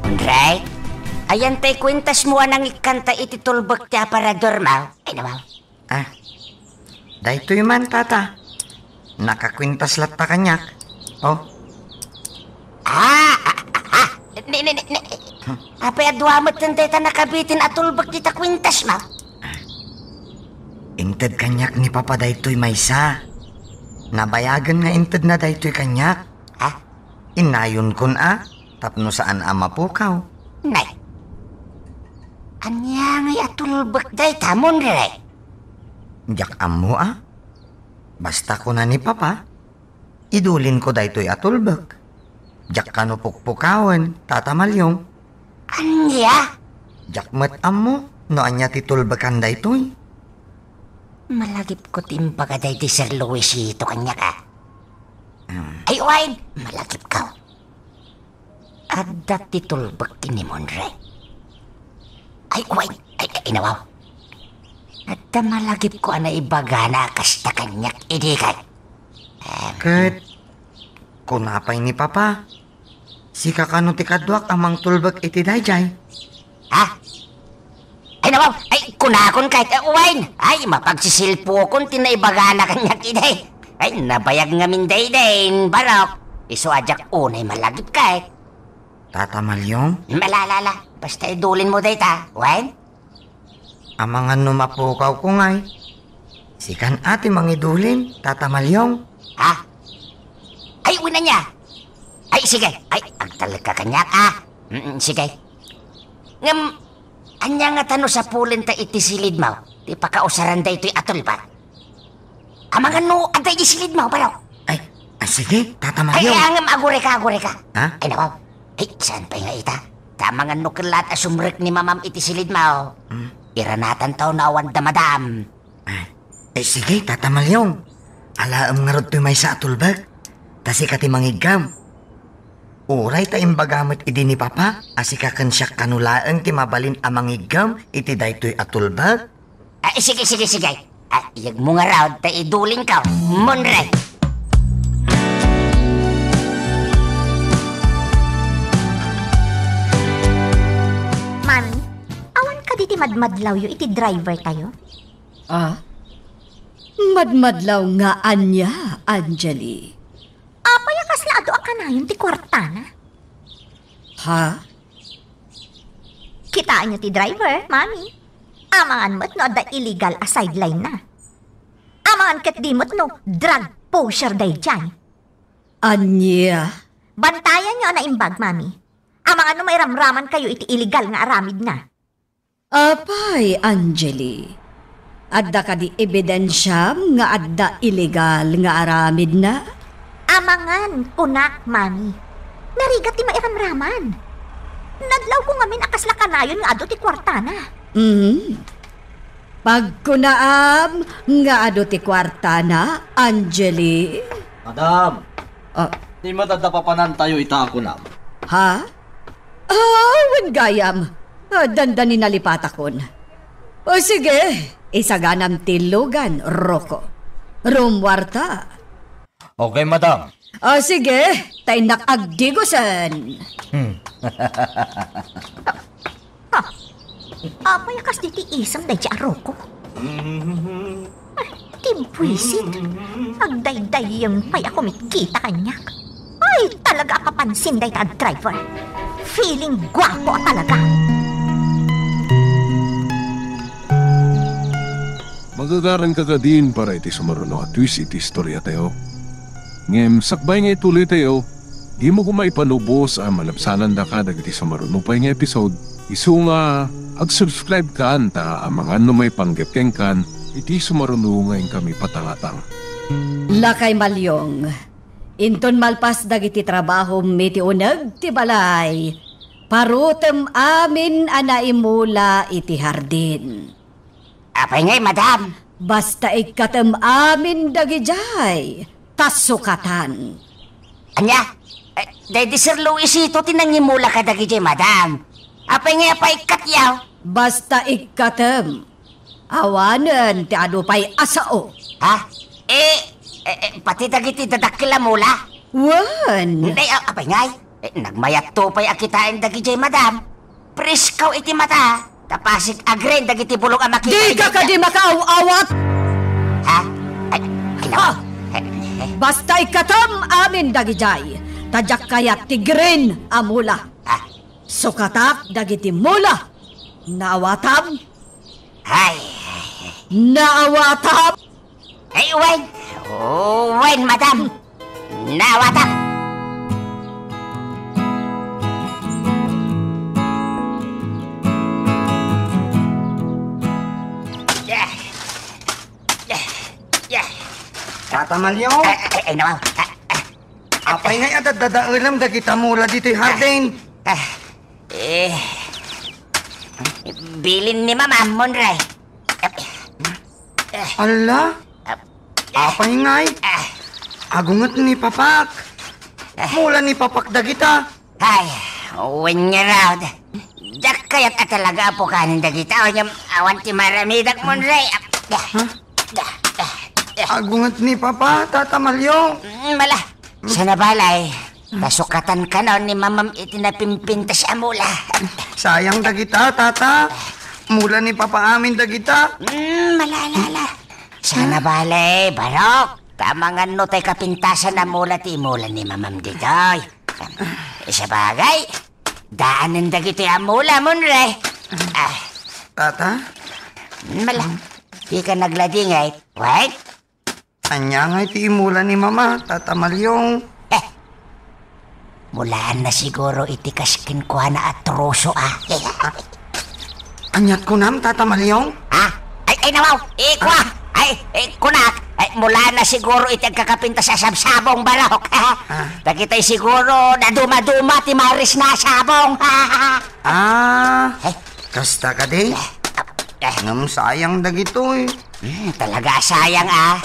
Monre, ayan tay kuentasmo a nangikkanta iti tulbek ti aparadormo? Ay, nawaw. Ah, daytoy man, tata. Nakakuentas latta kaniak. Oh. Ah, ah, ah, ah. Ni, ni, ni, ni. Hmm. Apay a dua met dayta nakabitin a tulbek dita kuentasmo? Inted kaniak ni Papa daytoy maysa. Nabayagen nga intedna daytoy kaniak. Ha? Innayonkon a, tapno saan a mapukaw. Nay. Ania ngay a tulbek dayta, Monre? Diak ammo a. Basta kuna ni Papa, Idulinko daytoy a tulbek. Diak kano pukpukawen, Tata Maliong. Ania? Diak met ammo no ania ti tulbekan daytoy. Malagipko ti imbaga daydi Sir Luisito kaniak, a. Hmm. Ay, wen, malagipko. Adda ti tulbek ken ni Monre. Ay, wen, ay, ay, inawaw. Adda malagipko a naibagana a kasta kaniak idi kay. Em, ket kuna pay ni Papa, sika kano ti kaduak a mangtulbek iti daydiay? Ha? Ay, nawaw, ay, kunakon kay, eh, wen, ay, mapagsisilpokon ti naibagana kaniak idi. Ay, nabayag ngamin daydi, barok. Isu a diak unay malagip kay. Tata Maliong? Malalala, basta idulinmo dayta, wen? Amangan no mapukawko ngay. Sikan a ti mangidulin, Tata Maliong. Ha? Ay, wen ania? Ay, sige. Ay, agtalekka kaniak, a. Mm, sige. Ngem, ania ngata no sapulenta iti silidmo ti pakausaran daytoy a tulbek? Amangan no adda idi silidmo, barok. Ay, ah, sige, Tata Ay, Maliong. Ay, ngem, agurayka, agurayka. Ha? Ay, nawaw. Ay, saan pay nga ita? Ta amangan no ket laat a sumrek ni Mamam iti silidmo. Hmm. Iranatanto no awan da Madam. Ah, eh, sige, Tata Maliong. Alaem ngarud toy maysa a tulbek. Ta sika ti mangiggam. Uray ta imbaga met idi ni Papa a sika ken siak kano laeng ti mabalin a mangiggam iti daytoy a tulbek. Ah, sige, sige, sige. Ah, iyegmo ngarud ta idulinko, Monre. Mami, awan kadi ti madmadlawyo iti driver tayo? Ah? Madmadlaw nga ania, Angeli? Apay a kasla adu a kanayon ti kuartana? Ha? Kitaenyo ti driver, Mami. Amangan met no adda illegal a sideline na. Amangan ket di met no drug pusher daydiay. Ania? Bantayanyo a naimbag, Mami. Amangan no mairamramankayo iti illegal nga aramidna. Apay, Angeli, adda kadi ebidensiam nga adda illegal nga aramidna? Amangan, kunak, Mami. Narigat ti mairamraman. Nadlawko ngamin a kasla kanayon nga adu ti kuartana. Mhm. Pagkunaam nga adu ti kuartana, Angeli? Madam, ah, di met adda papanantayo ita a kunam. Ha? Ah, wen gayam. Ah, dandani nalipatakon. O sige, isaganam ti lugan, Rocco. Rummuarta. Okay, madam. O sige, ta innak agdigosen. Hmm. Ha? Apay a kasdi ti isem daydi a Rocco? Ay, ti buisit. Agdaydayyem pay a kumitkita kaniak. Ay, talaga a kapansin dayta a driver. Feeling guapo a talaga. Magagaranka kadin para iti sumaruno a twist iti istoriatayo. Ngem sakbay nga ituloytayo, dimo koma ipanubos a malabsanandaka dagiti sumaruno pay nga episode, isu nga ag-subscribe kan ta amangan no maipanggep kenkan iti sumaruno nga inkami patangatang. Lakay Maliong, inton malpas dagiti trabahom iti uneg ti balay, parutem amin a naimula iti hardin. Apay ngay, madam? Basta ikkatem amin dagidiay, ta sukatan. Ania? Eh, daydi Sir Luisito ti nangimula kadagidiay, madam. Apay ngay a paikkatyo? Basta ikkatem. Awanen ti adu pay a sao. Ha? Eh, eh, eh, pati dagiti dadakkel a mula? Wen. Nay, a-, apay ngay? Eh, nagmayatto pay a kitaen dagidiay, madam. Presko iti mata, ta pasig a green dagiti bulong a makita. Dika kadi makaaw-awat! Ha? Ay, ano? Ah! Eh, eh. Basta ikkatem amin dagidiay, ta diak kayat ti green a mula. Ah. Sukatak dagiti mula. Naawatam? Ay, ay, ay. Naawatam? Ay, wen. Oh, wen, madam. Naawatam. Yeah. Yeah. Yeah. Tata Maliong? Ay, ay, ay, nawaw. Ah, ah. Apay ngay a daddadaelam dagita mula ditoy hardin? Ah, eh, bilin ni Mama, Monre. Alla? Ah, apay ngay? Ah, agunget ni Papak. Mula ni Papak dagita. Ay, wen ngarud. Diak kayat a talaga a pukanen dagita, ngem awan ti maaramidak, Monre. Ah, ah, ah, ah. Agunget ni Papa, Tata Malyong. Mm, mala. Sana balay. Nasukatan kano ni Mamam iti napimpintas a mula. Sayang dagita, Tata. Mula ni Papa amin dagita. Mm, mala, ala, ala. Sana balay, Barok. Tama nga no tay kapintasan a mula ti mula ni Mamam ditoy. Sabagay, daanen dagitoy a mula, Monre. Ah. Tata? Mala, di ka nagladingit. Wait. Ania ngay ti imula ni Mama, Tata Malyong? Eh, mulaan na siguro iti kas kenkuana a troso, ah. Aniat kunam, Tata Malyong? Ah? Ay, ay, nawaw! Ikua! Ah? Ay, eh, kunak! Ay, mula na siguro iti agkakapintas a sabsabong, Barok. Ah. Dagitay siguro nadumaduma ti maris na sabong. Ah, eh, kasta kadi? Eh, eh. Ngem sayang dagitoy. Hmm, talaga sayang, ah.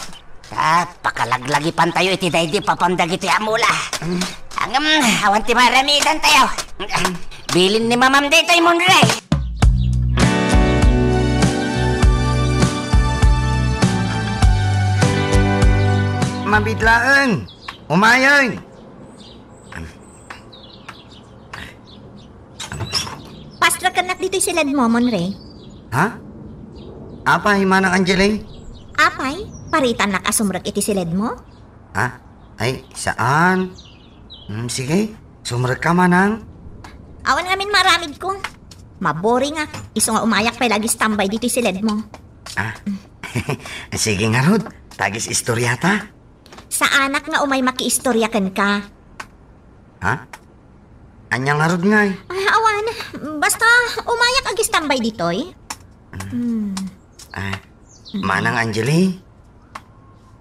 Ah, pakalaglagipan tayo iti daydi papam dagitoy a mula. Mm. Ngem, awan ti maaramidan tayo. Bilin ni Mamam ditoy, Monre. Mabitlaen. Umayen. Pasrekennak ditoy siledmo, Monre. Ha? Apay, Manang Angeli? Apay, paritannak a sumrek iti siledmo? Ha? Ay, saan. Hmm, sige, sumrekka, Manang. Awan ngamin maaramidko. Maboringak, isu nga umayak pay la agistambay ditoy siledmo. Ah. Sige ngarud, ta agis-istoriata. Saanak nga umay makiistorya kenka. Ha? Ania ngarud ngay? Ah, awan. Basta, umayak agistambay ditoy. Hmm. Ah, Manang Angeli,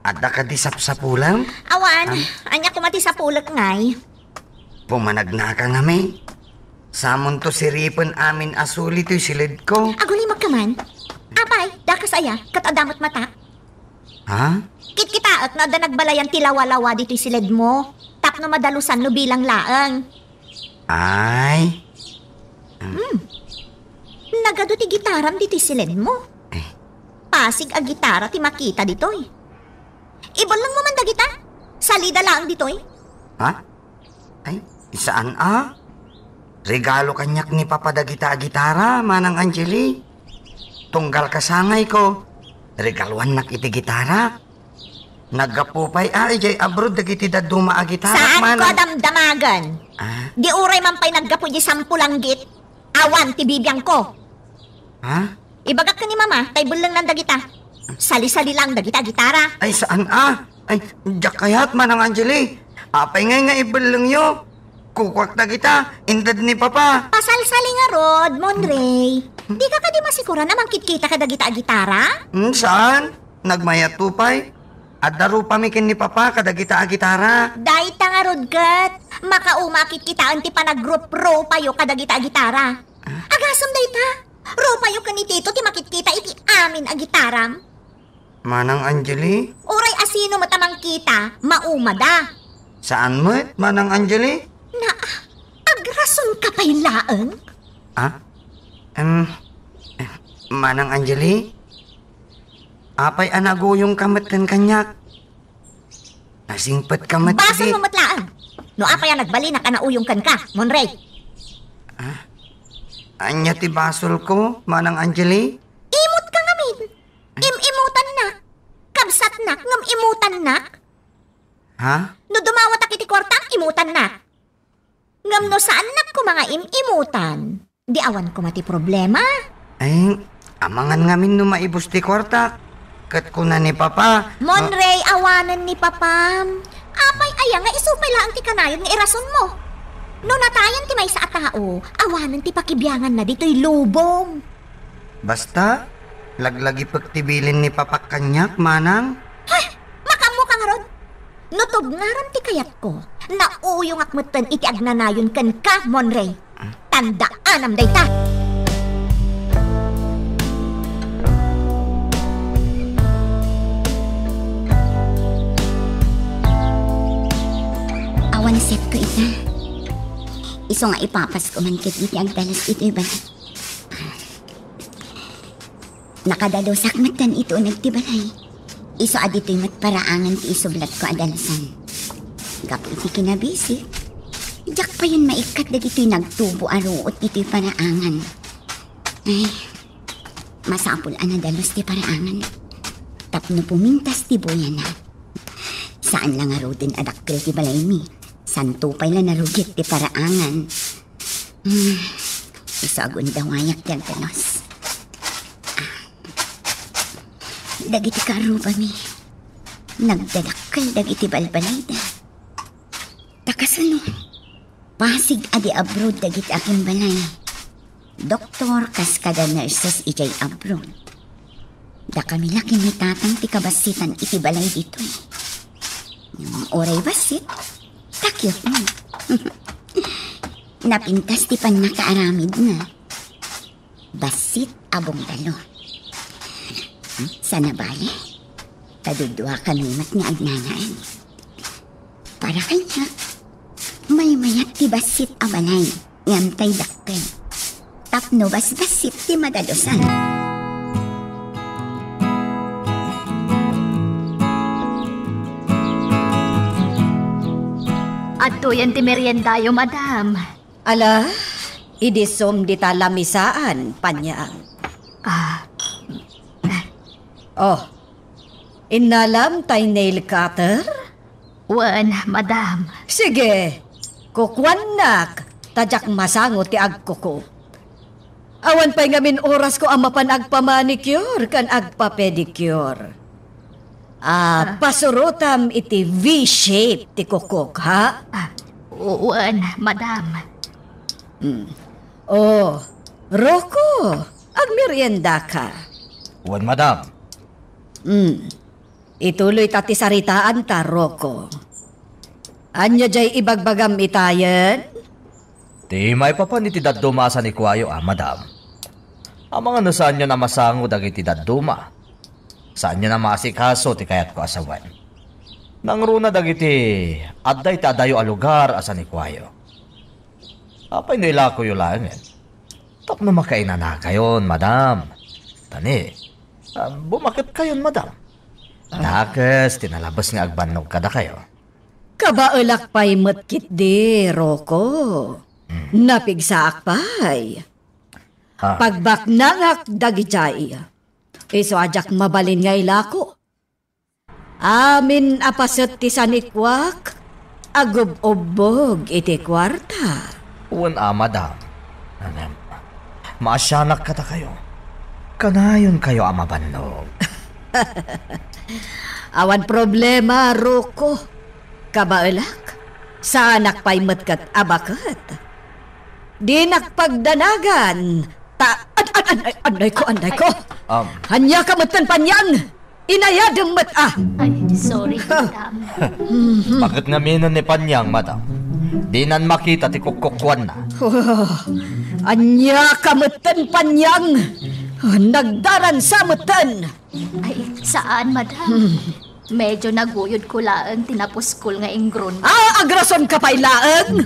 adda kadi sapsapulem? Awan. Ah? Ania koma ti sapulek ngay? Pumanagnaka ngamin. Samonto siripen amin a suli toy siledko. Agulimekka man. Apay, dakas aya, ket adda met mata? Ha? Kitkitaek no adda nagbalayan ti lawalawa ditoy siledmo, tapno madalusan no bilang laeng. Ay. Hmm. Nagadu ti gitaram ditoy siledmo. Eh. Pasig a gitara ti makita ditoy. Ibellengmo man dagita. Salida laeng ditoy. Ha? Ay, saan a? Regalo kaniak ni Papa dagita a gitara, Manang Angeli. Tunggal kasangayko, regaluannak iti gitara. Naggapu pay a idiay abroad dagiti dadduma a gitara, Manang. Saanko a damdamagen. Ah? Di uray man pay naggapu idiay Sampulanggit, awan ti bibiangko. Ha? Ibagak ken ni Mama, ta ibellengnan dagita. Sali-sali laeng dagita a gitara. Ay, saan a? Ay, diak kayat, Manang Angeli. Apay ngay nga ibellengyo? Kukuak dagita, inted ni Papa. Pasalsali ngarud, Monrey. Dika kadi masikuran a mangkitkita kadagita a gitara? Hmm, saan? Nagmayat to pay. Adda rupami ken ni Papa kadagita a gitara. Dayta ngarud ket, makauma a kitkitaen ti panagrup-rupayo kadagita a gitara. Agasem dayta. Rupayo ken ni Tito ti makitkita iti amin a gitaram. Manang Angeli? Uray asino met a mangkita, maumada. Saan met, Manang Angeli? Na, agrasonka pay laeng? Ah? Em, eh, Manang Angeli? Apay a naguyongka met ken kaniak? Nasingpetka met. Basol mo met laeng. No apay a nagbalinak a nauyong kenka, Monrey. Ah? Ania ti basolko, Manang Angeli? Imutka ngamin. Im-imutannak. Kabsatnak ngem imutannak. Ha? No dumawatak iti kuartam, imutannak. Ngem no saannak koma nga im-imutan, di awan koma ti problema. Ay, amangan ngamin no maibus ti kuartak. Ket kuna ni Papa, Monrey, awanen ni Papam. Apay aya nga isu pay laeng ti kanayon nga irasonmo? No natayan ti maysa a tao, awanen ti pakibianganna ditoy lubong. Basta, laglagipek ti bilin ni Papak kaniak, Manang. Hay! Makaammoka ngarud! No tubngaram ti kayatko, Nauyongak metten iti agnanayon kenka, Monrey. Tandaanam dayta. Awan setko ita. Isu nga ipapasko man ket iti agdalas itoy balay. Nakadalusak metten iti uneg ti balay. Isu a ditoy met paraangan ti isublatko a dalasan. Gapu iti kinabisi, diak payen maikkat dagitoy nagtubo a ruot ditoy paraangan. Ay, masapul a nadalus ti paraangan. Tapno pumintas ti buyana. Saan la ngaruden a dakkel ti balaymi. Santo pay la narugit ti paraangan. Hmm, isu a gundawayak ti agdalas. Ah. Dagiti karrubami, nagdadakkel dagiti balbalayda. Ta kasano? Pasig a di abroad dagiti agimbalay. Doktor kas kada nurses idiay abroad. Dakami la ken ni Tatang ti kabassitan iti balay ditoy. Ngem uray bassit, ta cute mi. Napintas ti pannakaaramidna. Bassit a bungalo. Hmm, sana bale? Ta duduakami met nga agnanayon. Para kaniak, maymayat ti bassit a balay nga amtay dakkel. Tapno basbassit ti madalusan. Adtoyen ti meriendayo, madam. Ala, idisum dita lamisaan, Panyang. Ah. Oh, innalam tay nail cutter? Wen, madam. Sige, kukuannak, ta diak masango ti agkukup. Awan pay ngamin orasko a mapan agpamanicure ken agpapedicure. Ah, ah, pasurotam iti V-shape ti kukok, ha? Ah, wen, madam. Mm. Oh, Rocco, agmeriendaka. Wen, madam. Mm. Ituloy ta ti saritaanta, Rocco. Ania jay ibagbagam itayen? Ti maipapan iti dadduma a sanikuayo, a, madam. Amangan no saanyon a masango dagiti dadduma. Saanyon a maasikaso ti kayatko a sawen. Nangruna dagiti adda iti adayo a lugar a sanikuayo. Apay no ilakoyo laengen? Tapno makainanakayon, madam. Tani, ah, bumaketkayon, madam. Dakes ti nalabes nga agbannog kadakayo. Kabaelak pay met ketdi, Rocco. Hmm. Napigsaak pay. Ah. Pagbaknangak dagijay. Isu a diak mabalin nga ilako. Amin a paset ti sanikuak, agub-ubbog iti kuarta. Wen a, madam. Ngem, maasianak kadakayo. Kanayonkayo a mabannog. Awan problema, Rocco. Kabaelak, saanak pay met ket a baket. Dinak pagdanagan, ta, an-, an-, an-, ay, annayko, annayko. Um. Ania ka metten, Panyang? Inayadem met, ah. Ay, sorry, madam. Baket ngamin ni Panyang, madam? Dinan makita ti kukkukuanna. Oh, ania ka metten, Panyang? Nagdaransa metten. Ay, saan, madam? Hmm. Medyo naguyodko laeng ti napuskol nga ingron. Ah, agrasonka pay laeng?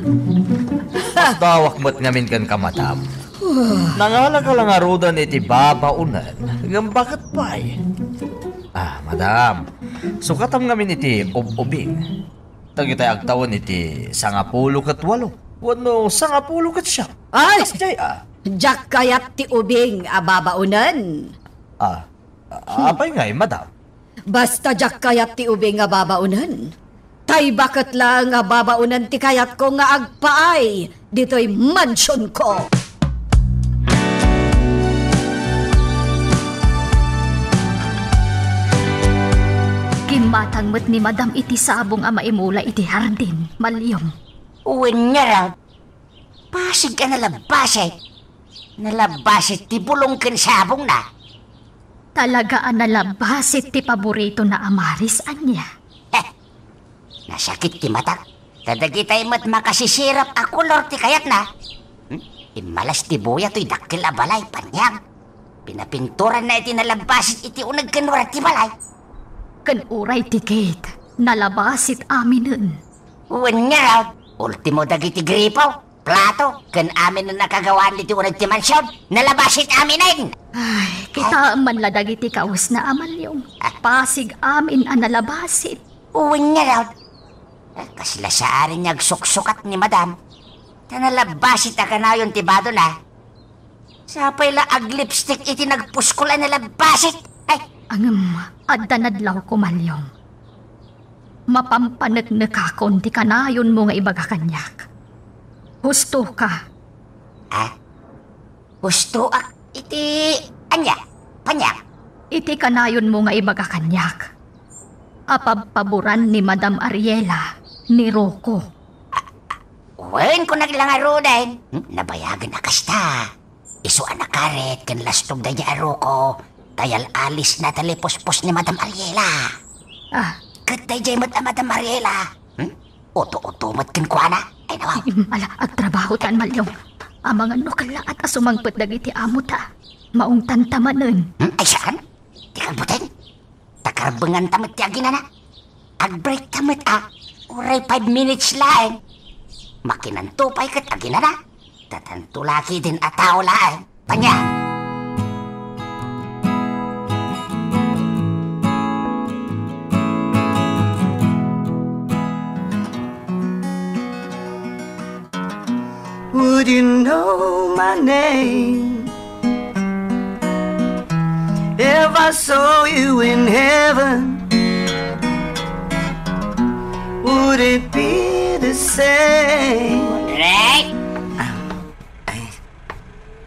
Masdawak met ngamin kenka, madam. Nangalaka la ngaruden iti babaonen, ngem baket pay? Ah, madam, sukatam ngamin iti ub-ubing. Dagitay agtawen iti sangapulo ket walo wenno sangapulo ket siam. Ay! Kasdiay, ah. Diak kayat ti ubing a babaonen. Ah, A-, apay ngay, madam? Basta diak kayat ti ubing nga babaonen. Tay baket laeng nga babaonen ti kayatko nga agpaay ditoy mansionko. Kimmatang met ni Madam iti sabong a maimula iti hardin, Maliom. Wen ngarud, pasig a nalabasit. Nalabasit ti bulong ken sabongna. Talaga a nalabasit ti paboritona a Maris, ania? Heh! Nasakit ti matak. Ta dagitay met makasisirap a kolor ti kayatna. Hmm? Immalas ti Buya toy dakkel a balay, paniag. Pinapinturanna iti nalabbasit iti uneg ken wara ti balay. Ken uray ti Kate, nalabasit aminen. Wen ngarud, ultimo dagiti gripo, plato, ken aminen a kagawaan iti uneg ti mansion, nalabasit aminen. Ay, kitaem man la dagiti kawesna, Amaliong. Ah. Pasig amin a nalabasit. Wen ngarud, kasla saan nga agsuksukat ni Madam. Ta nalabbasit a kanayon ti badona. Sapay la aglipstick iti nagpuskol a nalabbasit. Ay! Ngem, adda nadlawko, Maliong. Mapampaneknekakon ti kanayonmo nga ibaga kaniak. Hustoka. Ah? Hustoak iti ania? Paniag? Iti kanayonmo nga ibaga kaniak a pabpaboran ni Madam Ariela ni Rocco. Wen, kunana la ngaruden. Hmm, nabayagen a kasta. Isu a nakarit ken lastog daydiay a Rocco, ta yal-alisna ti lipuspos ni Madam Ariela. Ah. Ket daydiay met a Madam Ariela. Hmm? Uto-uto met kenkuana. Ay, nawaw. Ala, agtrabahotan, Maliong. Amangan no kallaat a sumangpet dagiti amota. Maungtanta manen. Hmm? Ay, saan? Ti kalbuten? Ta karbenganta met ti aginana. Ag-break ta met, a. Uray five minutes laeng. Makinanto pay ket aginana. Ta tanto la ketdin a tao laeng. Paniag. Would you know my name? If I saw you in heaven, would it be the same? Monre? Ah, ay,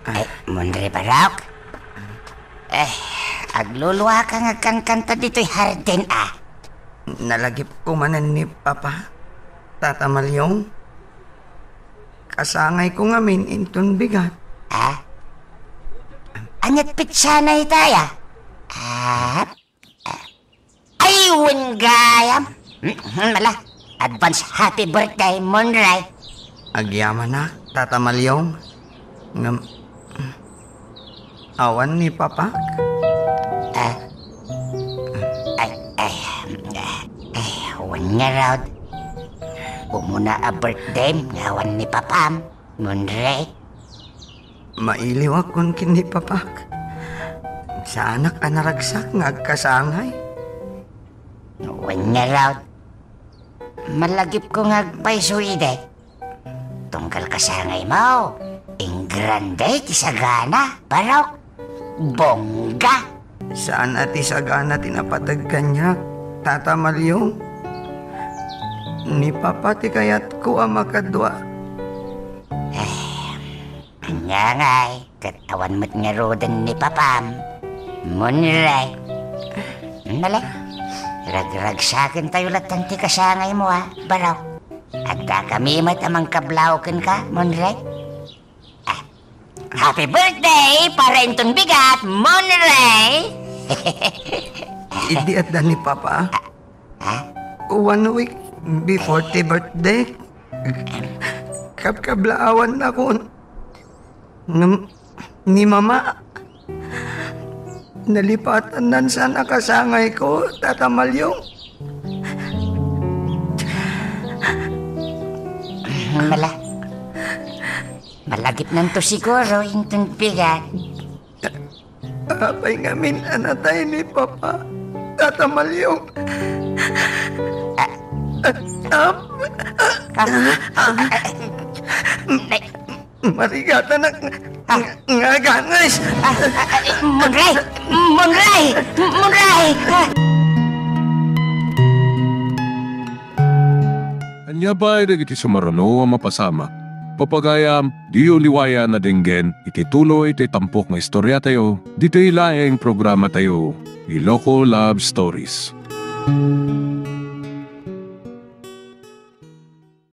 ah. Ay, Monre, Barok? Eh, agluluaka nga agkankanta ditoy hardin, a. Nalagipko manen ni Papa, Tata Maliong. Kasangayko ngamin inton bigat. Ah? Ania't petsana itay, a? Ah? Ay, wen gayam. Mm, ala, advance happy birthday, Monre. Agyamanak, Tata Maliong. Ngem, awan ni Papak? Ah. Ay, ay, ay, wen ngarud. Umuna a birthday nga awan ni Papam, Monre. Mailiwakon ken ni Papak. Saanak a naragsak nga agkasangay. Wen ngarud. Malagipko nga agpayso idi. Tunggal kasangaymo, ingrande ti sagana, Barok. Bongga! Saan a ti sagana ti napateg kaniak, Tata Maliong. Ni Papa ti kayatko a makadua. Eh, ania ngay, ket awan met ngaruden ni Papam. Monre. Nala, ragragsakentayo latta ti kasangaymo, a, Barok. Addakami met a mangkablao kenka, Monre. Ah, happy birthday para inton bigat, Monre! Idi adda ni Papa. Ah? One week before ti birthday, kabkablaawan nakon. Ngem ni Mama, nalipatannan saan a kasangayko, Tata Maliong. Mala. Malagipnanto siguro inton bigat. Apay ngamin a natay ni Papa, Tata Maliong? Ah. Ah, ah, ah, ah, ah, ah, Marigatanak nga, nga aganes. Ah, ah, ah, Monre! Monre! Monre! Ah! Ania pay dagiti sumaruno a mapasamak? Papagayam, diyo liwayan a denggen iti tuloy ti tampok nga istoriatayo, ditoy laeng programatayo, Iloko Love Stories.